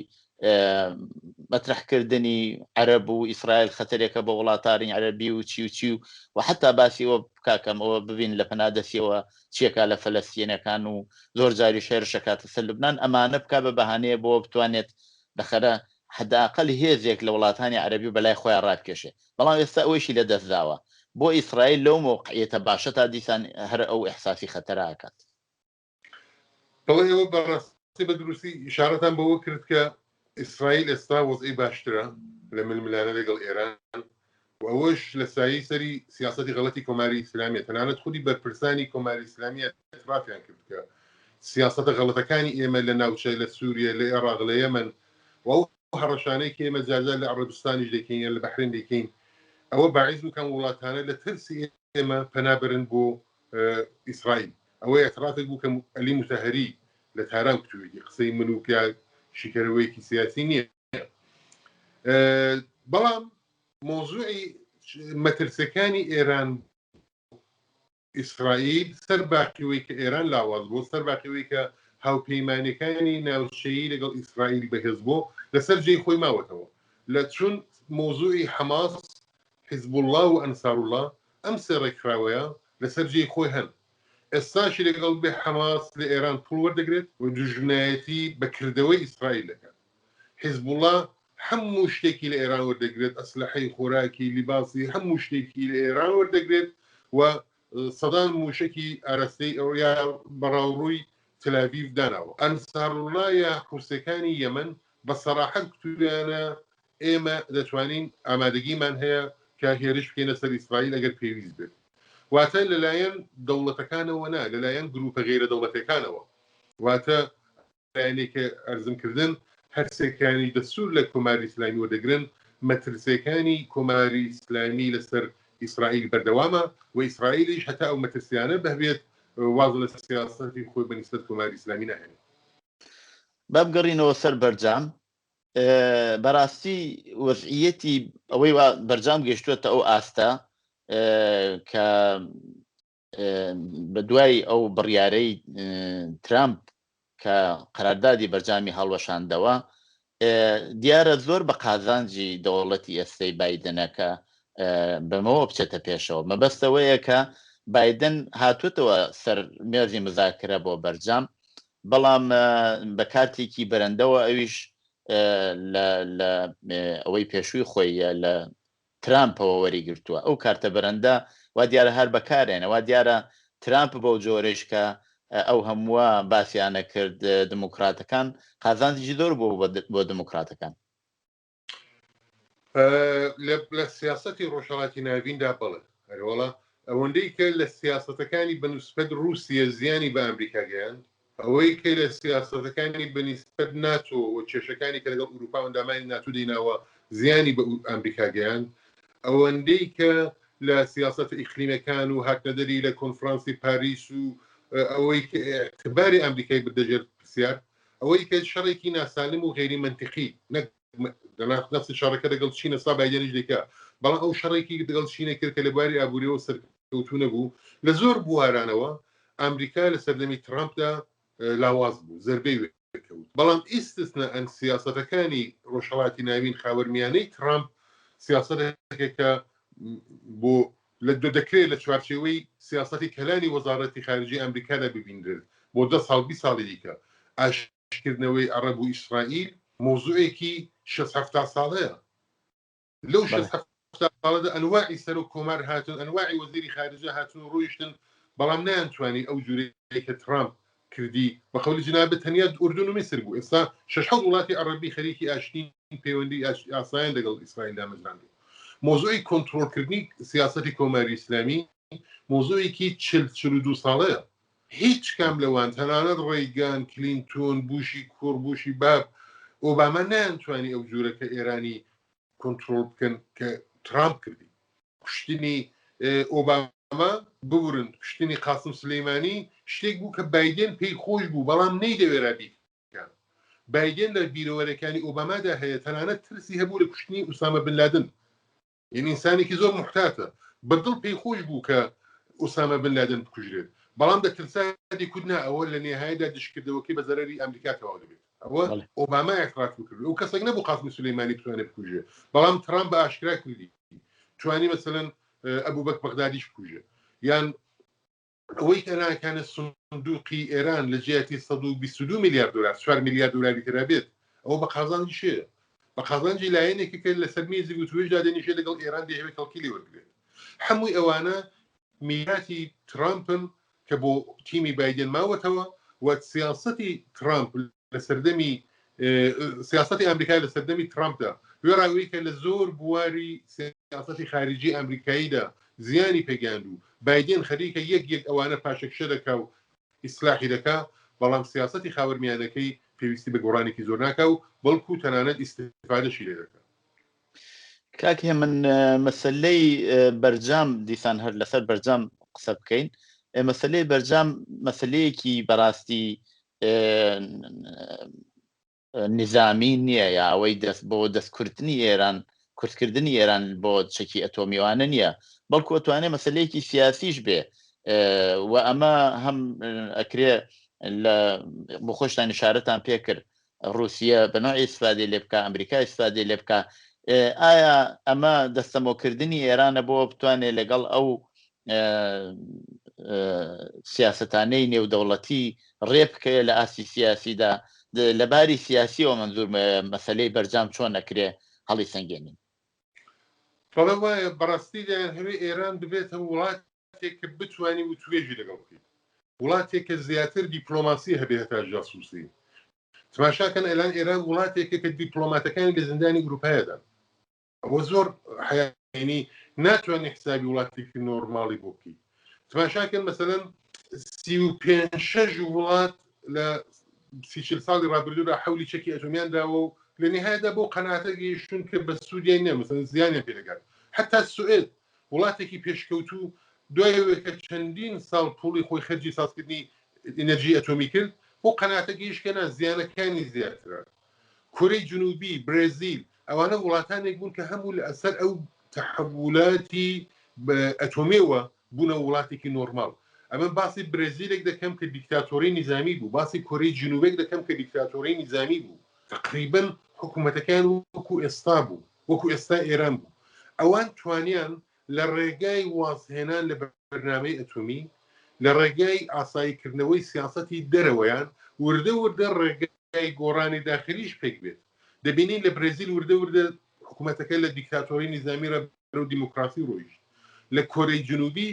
مەترحکردنی عەرەب و ئیسرائیل خەتەرێکە بۆ وڵاتانی عەرەبی و چی و چی و و حتا باسی ئەوە بکاکەم ئەوە ببین لە پەنا دەستیەوە چیەکا لە فەلەستینەکان و زۆر جاری شێرشەکاتە سەر لوبناان ئەمانە بک بە بەهانەیە بۆ بتوانێت دەخەرە حداقل هێزێک لە وڵاتانی عەرەبی بەلای خۆیان ڕابکێشێ بەڵام ئێستا ئەوەیشی لە دەستداوە بۆ ئیسرائیل لەو مەوقعیەتە باشە تا دیسان هەر ئەو ئیحساسی خەتەرە ئەکات. بەڵێ ئێوە بەڕاستی بە دروستی ئیشارەتان بەوە کرد کە ئیسرائیل ئێستا وەزعی باشترە لە ململانە لەگەڵ ئێران و ئەوەش لە سایەی سەری سیاسەتی غەڵەتی کۆماری ئیسلامیە تەنانەت خودی بەرپرسانی کۆماری ئیسلامی ئیعترافیان کرد کە سیاسەتە غەڵەتەکانی ئێمە لە ناوچە لە سووریە لە ئێراق لە یەمەن و ئەو هەڕەشانەی کە ئێمە جارجار لە عەڕەبستانیش دەکەین یان لە بەحرێن دەیکەین ئەوە باعیس بوو کە ئەم وڵاتانە لە ترسی ئێمە پەنا بەرن بۆ ئیسرائیل. ئەوە ئیعترافێک بوو کە عەلی موتەهەری لە تاران کوتوویەتی، قسەی من و پیا شیکەرەوەیەکی سیاسی نییە. بەڵام مەوزوعی مەترسیەکانی ئێران ئیسرائیل سەر باقیەوەی کە ئێران لاواز بۆ سەر باقیەوەی کە هاوپەیمانەکانی ناوچەیی لەگەڵ ئیسرائیل بەهێز بۆ لەسەر جێی خۆی ماوەتەوە لە چون مەوزوعی حەماس حیزبوڵڵا و ئەنساروڵڵا ئەم سێ ڕێکخراوەیە لەسەر جێی خۆی هەن ئێستاشی لەگەڵ بێ حەماس لە ئێران پوڵ وەردەگرێت و دوژمنایەتی بە کردەوەی ئیسرائیل دەکات حیزبوڵڵا هەموو شتێکی لە ئێران وەردەگرێت، ئەسلەحەی، خۆراکی، لیباسی، هەموو شتێکی لە ئێران وەردەگرێت و سەدان مووشەکی ئاراستەی یا بەڕاوڕووی تەلاڤیڤ داناوە. ئەنساروڵڵا یا حوسیەکانی یەمەن بە سەراحەت گوتوویانە ئێمە دەتوانین ئامادەگیمان هەیە کە هێرش بکەینە سەر ئیسرائیل ئەگەر پێویست بێت. واتە لەلایەن دەوڵەتەکانەوە نا، لەلایەن گرووپە غەیرە دەوڵەتیەکانەوە. واتە لایەنێک کە ئەرزم کردن هەرسێکانی دەستور لە کۆماری ئیسلامی وەردەگرن، مەترسیەکانی کۆماری ئیسلامی لەسەر ئیسرائیل بەردەوامە و ئیسرائیلیش هەتا ئەو مەترسیانە بهبێت واز لە سیاسەتی خۆی بە نیسبەت کۆماری ئیسلامی ناهێنێت. با بگەڕینەوە سەر بەرجام، بەراستی وەزعیەتی ئەوەی وا بەرجام گەیشتووەتە ئەو ئاستە کە بە دوای ئەو بڕیارەی ترامپ کە قەراردادی بەرجامی هەڵوەشاندەوە دیارە زۆر بە قازانجی دەوڵەتی ئێستەی بایدنە کە بەمەوە بچێتە پێشەوە مەبەستەوەیە کە بایدن هاتوتەوە سەر مێزی مزاکرە بۆ بەرجام بەڵام بە کارتێکی بەرەندەوە ئەویش لە ئەوەی پێشووی خۆی لە ترامپەوە وەریگرتووە ئەو کارتە بەرەندە وا دیارە هەر بەکارێنە وا دیارە ترامپ بەو جۆرەیش کە ئەو هەمووە باسیانە کرد دموکراتەکان قازانجی زۆر بوو بۆ دموکراتەکان. لە سیاسەتی ڕۆژهەڵاتی ناویندا بەڵێ، ئەرێوەڵا ئەوەندەی کە لە سیاسەتەکانی بە نسبەت ڕووسیە زیانی بە ئەمریکا گەیاند، ئەوەی کە لە سیاسەتەکانی بە نیسبەت ناتۆ و کێشەکانی کە لەگەڵ ئورووپا و ئەندامانی ناتۆ دەیناوە زیانی بە ئەمریکا گەیاند، ئەوەندەی کە لە سیاسەتە ئیقلیمەکان و هاتنەدەری لە کۆنفرانسی پاریس و ئەوەی کە ئیعتباری ئەمریکای بردە ژێر پرسیار، ئەوەی کە شەڕێکی ناسالم و غەیری مەنتیقی نەک نەفسی شەڕەکە لەگەڵ چینە سا بایدێنیش دەیکا، بەڵام ئەو شەڕێکی لەگەڵ چینە کرد کە لە بواری ئابووریەوە سەرکەوتوو نەبوو. لە زۆر بوارانەوە ئەمریکا لە سەردەمی ترامپدا لاواز بوو، زەربەی وێکەوت. بەڵام ئیستسنائەن سیاسەتەکانی ڕۆژهەڵاتی ناوین خاوەرمیانەی ترامپ سیاسەتێکە کە بۆ لە دەکرێت لە چوارچێوەی سیاسەتی کەلانی وەزاڕەتی خارجی ئەمریکادا ببینرێت بۆ 10 ساڵ 20 ساڵی دیکە. ئاشتکردنەوەی عەڕەب و ئیسرائیل مەوزوعێکی شەست حەفتا ساڵەیە. لەو شەست حەفتا ساڵەدا ئەنواعی سەرۆک کۆمار هاتن، ئەنواعی وەزیری خارجە هاتن و ڕۆیشتن، بەڵام نەیانتوانی ئەو جورەی کە ترامپ کردی، بە قەولی جنابت تەنیا ئوردون و میسر بوو، ئێستا شەش حەوت وڵاتی عەڕەبی خەریکی ئاشتین، پەیوەندی ئاسایان لەگەڵ ئیسرائیل دامەزراندووە. مەوزوعی کۆنترۆڵکردنی سیاسەتی کۆماری ئیسلامی مەوزوعێکی 40 42 ساڵەیە. هیچ کام لەوان تەنانەت ڕەیگان، کلینتۆن، بوشی کوڕ، بوشی باب، ئۆباما نەیانتوانی ئەو جورە کە ئێرانی کۆنترۆڵ بکەن کە ترامپ کردی. کوشتنی ئۆباما، ببورن کوشتنی قاسم سولەیمانی شتێک بوو کە بایدێن پێی خۆش بوو بەڵام نەیدەوێرا بیکا. بایدێن لە بیرەوەرەکانی ئۆبامادا هەیە تەنانەت ترسی هەبوو لە کوشتنی ئوسامە بن لادن. یعنی ئینسانێکی زۆر محتاتە بە دڵ پێی خۆش بوو کە ئوسامە بن لادن بکوژرێت بەڵام دەترسا دەیکوت نا ئەوە لە نهایەدا دژکردەوەکەی بە زەرەری ئەمریکا تەواو دەبێت ئەوە ئۆباما اعتراف کرد ئەو کەسێک نەبوو قاسمی سولەیمانی بتوانێت بکوژێ بەڵام ترامپ بە ئاشکرا کردی توانی مەسەلەن ئەبوبەک بەغدادیش بکوژێ یان ئەوەی کە ناکانە سندوقی ئێران لە جیاتی 122 میلیارد دلار 4 میلیارد دلاری ترا بێت ئەوە بە قازانجی شێ بە قازانجی لایەنێکی کە لەسەر مێزی وتوێژدا دەنیشێت لەگەڵ ئێران دەیەوێت کەڵکی لێ وەرگرێت هەمووی ئەوانە میراتی ترامپن کە بۆ تیمی بایدن ماوەتەوە و سیاسەتی ترامپ لە سەردەمی سیاسەتی ئەمریکا لە سەردەمی ترامپدا وێڕای کە لە زۆر بواری سیاسەتی خارجی ئەمریکاییدا زیانی پێگەیاند و بایدن خەریکە یەک یەک ئەوانە پاشەکشە دەکا و ئیسلاحی دەکا، بەڵام سیاسەتی خاوەرمیانەکەی پێویستی بە گۆڕانێکی زۆر ناکا و بەڵکو تەنانەت ئیستیفادەشی لێ دەکا. کاک هێمن مەسەلەی بەرجام دیسان هەر لەسەر بەرجام قسە بکەین مەسەلەی بەرجام مەسلەیەکی بەڕاستی نیزامی نییە یا ئەوەی دەست بۆ دەستکردنی ئێران کورتکردنی ئێران بۆ چەکی ئەتۆمیوانە نییە بەڵکو ئەتوانێ مەسلەیەکی سیاسیش بێ و ئەمە هەم ئەکرێ لە بۆ خۆشتان شارەتان پێکرد ڕووسیە بە نەوعی ئیستفادەی لێ بکا، ئەمریکا ئیستفادەی لێ بکا. ئایا ئەمە دەستەمۆکردنی ئێرانە بۆ بتوانێ لەگەڵ ئەو سیاسەتانەی نێودەوڵەتی ڕێ بکەوێ لە ئاستی سیاسیدا؟ لە باری سیاسیەوە مەنزور مەسەلەی بەرجام چۆن ئەکرێ هەڵیسەنگێنین؟ بەڵێ وایە، بەڕاستی دەیانهەوێ ئێران ببێتە وڵاتێک کە بتوانی وتوێژی لەگەڵ بکەیت. وڵاتێک کە زیاتر دیپلۆماسی هەبێ هەتا جاسوسی. تماشاکەن ئەلان ئێران وڵاتێکە کە دیپلۆماتەکانی لە زیندانی ئوروپایەدان. ئەوە زۆر حیانی ناتوانانی حسابی وڵاتێکی نۆرماڵی بۆ بکەیت. تماشاکەن مەسەلەن 35 شەش وڵات لە 30 ساڵی ڕابردوودا حەولی چەکی ئەتۆمیان داوە و لە نهایەدا بۆ قەناعەتە گەیشتون کە بە سوودیان نییە مەسەلەن زیانیان پێ دەگات. حتا سوئد وڵاتێکی پێشکەوتوو دوای ئەوەی کە چەندین ساڵ پوڵی خۆی خەرجی سازکردنی ئینەرژی ئەتۆمی کرد، بەو قەناعەتە گەیشت کە نا زیانەکانی زیاترە. کۆرەی جنوبی، برێزیل، ئەوانە وڵاتانێک بوون کە هەموو لە ئەسەر ئەو تەحەولاتی ئەتۆمیەوە بوونە وڵاتێکی نۆرماڵ. ئەمن باسی برێزیلێک دەکەم کە دیکتاتۆری نیزامی بوو، باسی کۆرەی جنوبێک دەکەم کە دیکتاتۆری نیزامی بوو. تەقریبەن حکوومەتەکەیان وەکوو ئێستا بوو. وەکو ئێستا ئێران بوو ئەوان توانیان لە ڕێگای وازهێنان لە بەرنامەی ئەتۆمی لە ڕێگای ئاساییکردنەوەی سیاسەتی دەرەوەیان وردە وردە ڕێگای گۆڕانی داخلیش پێک بێت دەبینین لە برێزیل وردە وردە حکوومەتەکە لە دیکتاتۆری نیزامی را بەرەو دیموکراسی ڕۆیشت لە کۆرەی جنوبی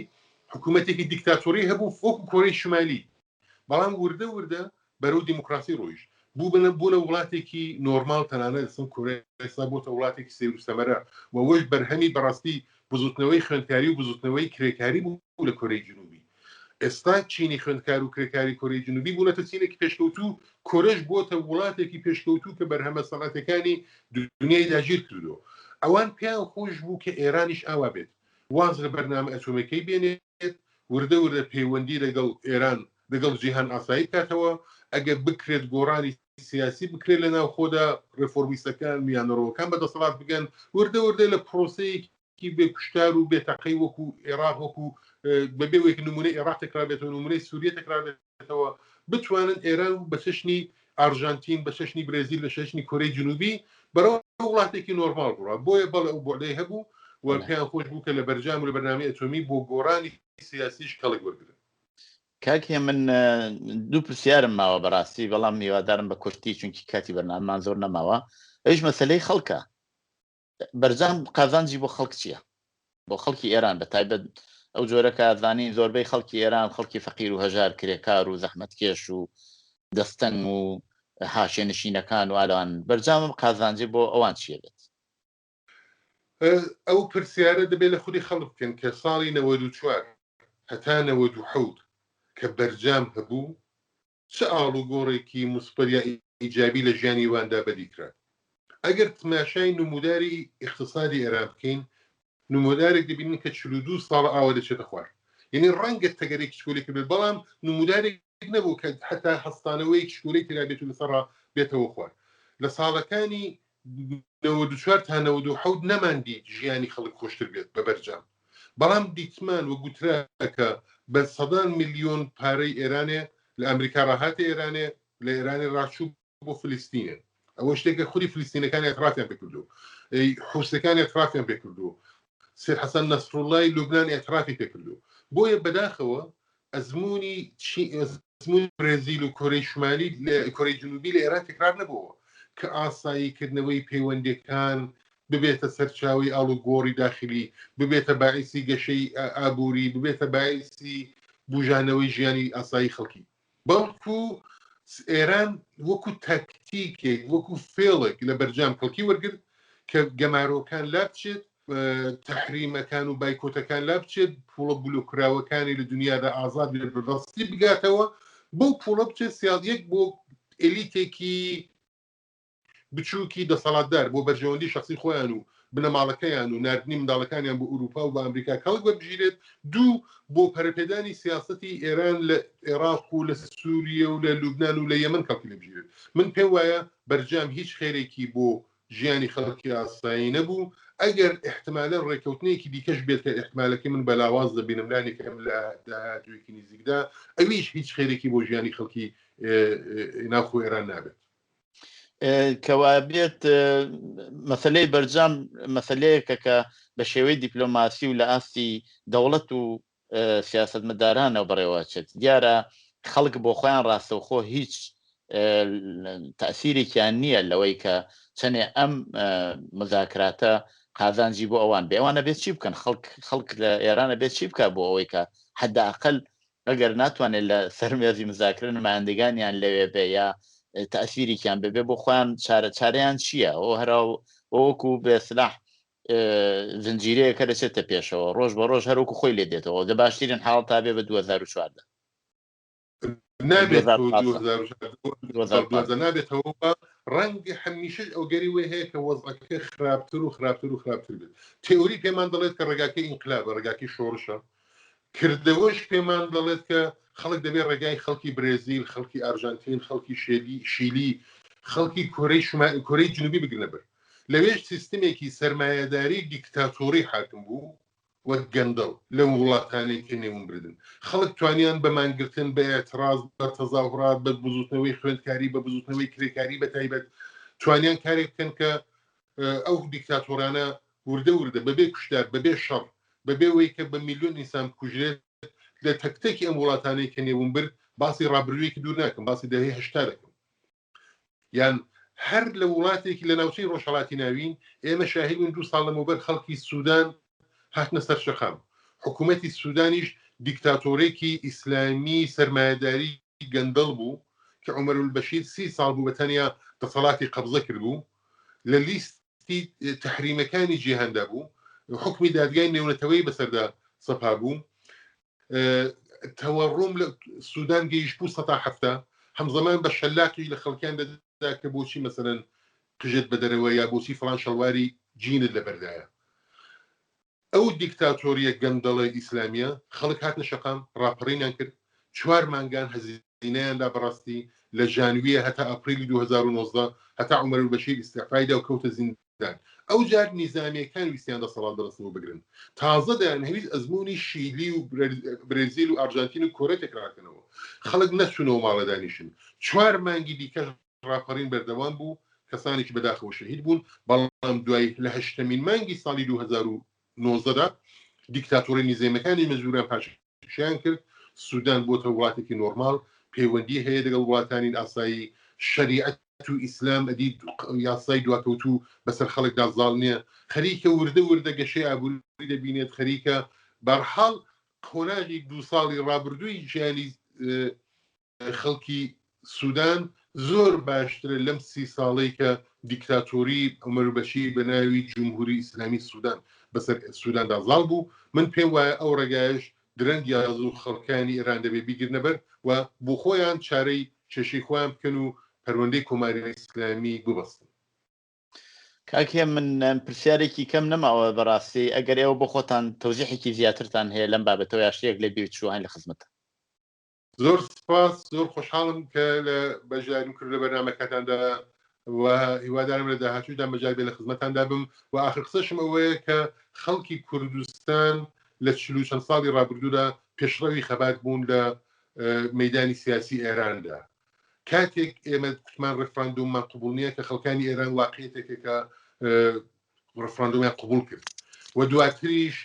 حکوومەتێکی دیکتاتۆری هەبوو وەکو کۆرەی شمالی بەڵام وردە وردە بەرەو دیموکراسی ڕۆیشت. بوو بنە بوونە وڵاتێکی نۆرماڵ تەنانەت ئێستا کۆریا ئێستا بۆتە وڵاتێکی سەیر و سەمەرە و ئەوەش بەرهەمی بەڕاستی بزوتنەوەی خوێندکاری و بزوتنەوەی کرێکاری بوو لە کۆرەی جنوبی ئێستا چینی خوێندکار و کرێکاری کۆرەی جنوبی بوونەتە چینێکی پێشکەوتوو کۆرەش بۆتە وڵاتێکی پێشکەوتوو کە بەرهەمە سەنعەتەکانی دنیای داگیر کردو ئەوان پێیان خۆش بوو کە ئێرانیش ئاوا بێت واز لە بەرنامە ئەتۆمەکەی بێنێت وردە وردە پەیوەندی لەگەڵ ئێران لەگەڵ جیهان ئاسایی بکاتەوە، ئەگەر بکرێت گۆڕانی سیاسی بکرێت لە ناوخۆدا، ڕێفۆرمیستەکان، میانەڕەوەکان بە دەسەڵات بگەن، وردە وردە لە پرۆسەیەکی بێ کوشتار و بێ تەقەی وەکو ئێراق وەکو بەبێ وەک نمونەی ئێراق تکرار بێتەوە، نمونەی سوریە تکرار بێتەوە، بتوانن ئێران بە چەشنی ئارژانتین، بە چەشنی برێزیل، بە چەشنی کۆرەی جنوبی بەرەو وڵاتێکی نۆرماڵ بڕوا. بۆیە بەڵێ ئەو بوعدەی هەبوو و پێیان خۆش بوو کە لە بەرجام و لە بەرنامەی ئەتۆمی بۆ گۆڕانی سیاسیش کەڵک وەرگرن. کاک هێمن دوو پرسیارم ماوە بەڕاستی بەڵام هیوادارم بە کورتی چونکی کاتی بەرنامەمان زۆر نەماوە ئەویش مەسەلەی خەڵکە بەرجام قازانجی بۆ خەڵک چییە بۆ خەڵکی ئێران بە تایبەت ئەو جۆرە کە زانین زۆربەی خەڵکی ئێران خەڵکی فەقیر و هەژار کرێکار و زەحمەتکێش و دەستەنگ و حاشیەنشینەکان و ئالان بەرجامم قازانجی بۆ ئەوان چییە بێت؟ ئەو پرسیارە دەبێت لە خودی خەڵک بکەن کە ساڵی 94 هەتا 97 کە بەرجام هەبوو چ ئاڵوگۆڕێکی موسبەت یا ئیجابی لە ژیانی واندا بەدی کرا؟ ئەگەر تماشای نموداری ئیقتسادی ئێران بکەین نمودارێک دەبینین کە 42 ساڵە ئاوا دەچێتە خوار یعنی ڕەنگە تەگەرێکی چکۆلێک بێت بەڵام نمودارێک نەبوو کە حتا هەستانەوەیەکی چکۆلەی تێدا بێت و لەسەرڕا بێتەوە خوار لە ساڵەکانی 94 تا 97 نەماندیت ژیانی خەڵک خۆشتر بێت بە بەرجام بەڵام دیتمان و گوترا کە بە سەدان میلیۆن پارەی ئێرانێ لە ئەمریکا ڕاهاتە ئێرانێ لە ئێرانێ ڕاچوو بۆ فلستینێ ئەوە شتێکە خودی فلستینەکان اعترافیان پێ کردو حوسەکان اعترافیان پێ کردو سید حەسەن نەسروڵای لوبنان اعترافی پێ کردو بۆیە بەداخەوە ئەزمموی ئەزموونی برێزیل و کۆرەی شمالی کۆرەی جنوبی لە ئێران تکرار نەبووەوە کە ئاسایی کردنەوەی پەیوەندیەکان ببێتە سەرچاوەی ئاڵوگۆڕی داخلی، ببێتە باعیسی گەشەی ئابووری، ببێتە باعیسی بوژانەوەی ژیانی ئاسایی خەڵکی. بەڵکو ئێران وەکو تاکتیکێک، وەکو فێڵێک لە بەرجام کەڵکی وەرگرت کە گەمارۆکان لابچێت، تەحریمەکان و بایکۆتەکان لابچێت، پوڵە بلۆکراوەکانی لە دنیادا ئازاد بێت بە دەستی بگاتەوە، بەو پوڵە بچێت سیاڵ یەک بۆ ئێلیتێکی بچووکی دەسەڵاتدار بۆ بەرژەوەندی شەخسی خۆیان و بنەماڵەکەیان و ناردنی منداڵەکانیان بۆ ئورووپا و بە ئەمریکا کەڵک وەربگیرێت، دوو بۆ پەرەپێدانی سیاسەتی ئێران لە ئێراق و لە سووریە و لە لوبنان و لە یەمەن کەڵکی لێ بگیرێت. من پێم وایە بەرجام هیچ خێرێکی بۆ ژیانی خەڵکی ئاسایی نەبوو، ئەگەر ئیحتمالەن ڕێککەوتنێکی دیکەش بێت کە ئیحتمالەکەی من بە لاواز دەبینم لانیکەم لە داهاتوویەکی نزیکدا، ئەویش هیچ خێرێکی بۆ ژیانی خەڵکی ناوخۆ ئێران نابێت. کەوابێت مەسلەی بەرجام مەسلەیەکە کە بە شێوەی دیپلۆماسی و لە ئاستی دەوڵەت و سیاسەتمەدارانەوە بەڕێوەچێت دیارە خەڵک بۆ خۆیان ڕاستەوخۆ هیچ تەسیرێکیان نییە لەوەی کە چەنێ ئەم مزاکراتە قازانجی بۆ ئەوان بێ ئەوانە بێت چی بکەن خەڵک خەڵک لە ئێرانە بێت چی بکە بۆ ئەوەی کە حداقل ئەگەر ناتوانێت لە سەر مێزی مزاکرە نمایندگانیان لەوێ بێ یا تەسیرێکیان ببێ بۆ خۆیان چارە چارەیان چییە ئەو هەرا وەکو بێ سلاح زنجیرەیەکە دەچێتە پێشەوە ڕۆژ بە ڕۆژ هەروەکو خۆی لێ دێتەوە دە باشترین حاڵ تا بێ بە 2014 نابێت نابێتەوە ڕەنگە هەمیشە ئەوگەری وی هەیە کە وەزعەکە خراپتر و خراپتر و خراپتر بێت تئوری پێمان دەڵێت کە ڕێگاکەی ئینقلابە ڕێگاکەی شۆڕشە کردەوەش پێمان دەڵێت کە خەڵک دەبێت ڕێگای خەڵکی برێزیل، خەڵکی ئارژانتین، خەڵکی شێلی، شیلی، خەڵکی کۆرەی شما، کۆرەی جنوبی بگرنە بەر. لەوێش سیستمێکی سەرمایەداری دیکتاتۆری حاکم بوو و گەندەڵ لەو وڵاتانەی کە نێوم بردن. خەڵک توانیان بە مانگرتن، بە ئێعتڕاز، بە تەزاهورات، بە بزووتنەوەی خوێندکاری، بە بزووتنەوەی کرێکاری بە تایبەت توانیان کارێک بکەن کە ئەو دیکتاتۆرانە وردە وردە بەبێ کوشتار، بەبێ شەڕ، بەبێ وەی کە بە میلیۆن ئینسان بکوژرێت، لە تەک تەکی ئەم وڵاتانەی کە نێوم برد، باسی ڕابردوویەکی دوور ناکەم، باسی دەهەی 80 دەکەم. یان هەر لە وڵاتێکی لە ناوچەی ڕۆژهەڵاتی ناوین، ئێمە شاهید بووین دوو ساڵ لەمەوبەر خەڵکی سودان هاتنە سەر شەقام. حکوومەتی سودانیش دیکتاتۆرێکی ئیسلامی سەرمایەداری گەندەڵ بوو. کە عومەرولبەشیر سی ساڵ بوو بە تەنیا دەسەڵاتی قەبزە کردبوو، لە لیستی تەحریمەکانی جیهاندا بوو، حوکمی دادگای نێونەتەوەیی بەسەردا سەپابوو، تەوەڕوم لە سودان گەیشتبوو سەتا 70، هەمزەمان بە شەلاقیش لە خەڵکیان دەدا کە بۆچی مەسەلەن قژت بە دەرەوە یا بۆچی فڵان شەڵواری جینت لەبەردایە. ئەو دیکتاتۆریە گەندەڵە ئیسلامیە خەڵک هاتنە شەقام ڕاپەڕینیان کرد چوار مانگان هەزینەیان دا بەڕاستی لە ژانویە هەتا ئاپریلی 2019 هەتا عومەر البەشیر ئیستعفای دا و کەوتە زیندان ئەو جار نیزامیەکان ویستیان دەسەڵات بەدەستەوە بگرن تازە دەیانهەویست ئەزموونی شیلی و برێزیل و ئارجانتین و کۆرە تێکرا کەنەوە خەڵک نەچوونەوە ماڵە دانیشن چوار مانگی دیکەش ڕاپەڕین بەردەوام بوو، کەسانێکی بەداخەوە شەهید بوون، بەڵام دوای لە هەشتەمین مانگی ساڵی 2019 دا دیکتاتۆرە نیزێمەکانی مەجبووران پاشەکشەیان کرد، سودان بۆتە وڵاتێکی نۆرماڵ، پەیوەندی هەیە لەگەڵ وڵاتانی ئاسایی، شەریعەت و ئیسلام ئەدی یاسای دواکەوتوو بەسەر خەڵکدا زاڵ نییە، خەریکە وردە وردە گەشەی ئابووری دەبینێت، خەریکە بەرحاڵ قۆناغی دوو ساڵی ڕابردووی ژیانی خەڵکی سودان زۆر باشترە لەم سی ساڵەی کە دیکتاتۆری عومەر بەشیر بە ناوی جمهوری ئیسلامی سودان بەسەر سوداندا زاڵ بوو. من پێم وایە ئەو ڕێگایەش درەنگ یا زوو خەڵکانی ئێران دەبێ بیگرنە بەر و بۆ خۆیان چارەی کێشەی خۆیان بکەن و پەروەندەی کۆماری ئیسلامی ببەستن. کاک هێمن پرسیارێکی کەم نەماوە بەڕاستی ئەگەر ئێوە بۆ خۆتان تەوزیحێکی زیاترتان هەیە لەم بابەتەوە یا شتێک لە بیر چوو هەین لە خزمەتتان. زۆر سپاس زۆر خۆشحاڵم کە لە بەشداریم کرد لە بەرنامەکەتاندا و هیوادارم لە داهاتووشدا مەجال بێ لە خزمەتاندا بم و ئاخر قسەشم ئەوەیە کە خەڵکی کوردستان لە چل و چەند ساڵی ڕابردوودا پێشڕەوی خەبات بوون لە مەدانی سیاسی ئێراندا کاتێک ئێمە کوتمان ڕفراندوممان قبول نییە کە خەڵکانی ئێران واقعیەتێکێکە ڕفراندۆمیان قبوڵ کرد و دواتریش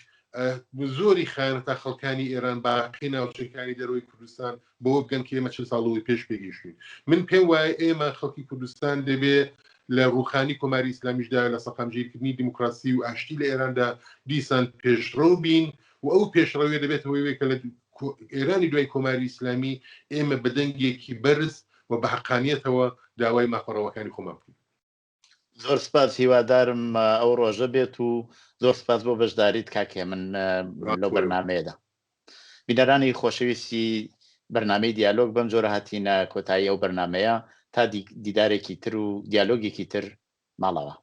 زۆری خایەنە تا خەڵکانی ئێران باقی ناوچەکانی دەرەوەی کوردستان بەوە بگەن کە ئێمە چل ساڵەوەی پێش پێگەیشتوین. من پێم وایە ئێمە خەڵکی کوردستان دەبێ لە ڕووخانی کۆماری ئیسلامیشدا لە سەقامگیرکردنی دیموکراسی و ئاشتی لە ئێراندا دیسان پێشڕەو بین و ئەو پێشڕەویە دەبێتە هۆی کە لە ئێرانی دوای کۆماری ئیسلامی ئێمە بە دەنگێکی بەرز و بە حەقانیەتەوە داوای مافە ڕەواکانی خۆمان بکەین. زۆر سپاس هیوادارم ئەو ڕۆژە بێت و زۆر سپاس بۆ بەشداریت کاک هێمن لەو بەرنمەیەدا بینەرانی خۆشەویستی بەرنمەی دیالۆگ بەم جۆرە هاتینە کۆتایی ئەو بەرنمەیە تا دیدارێکی تر و دیالۆگێکی تر ماڵەوە.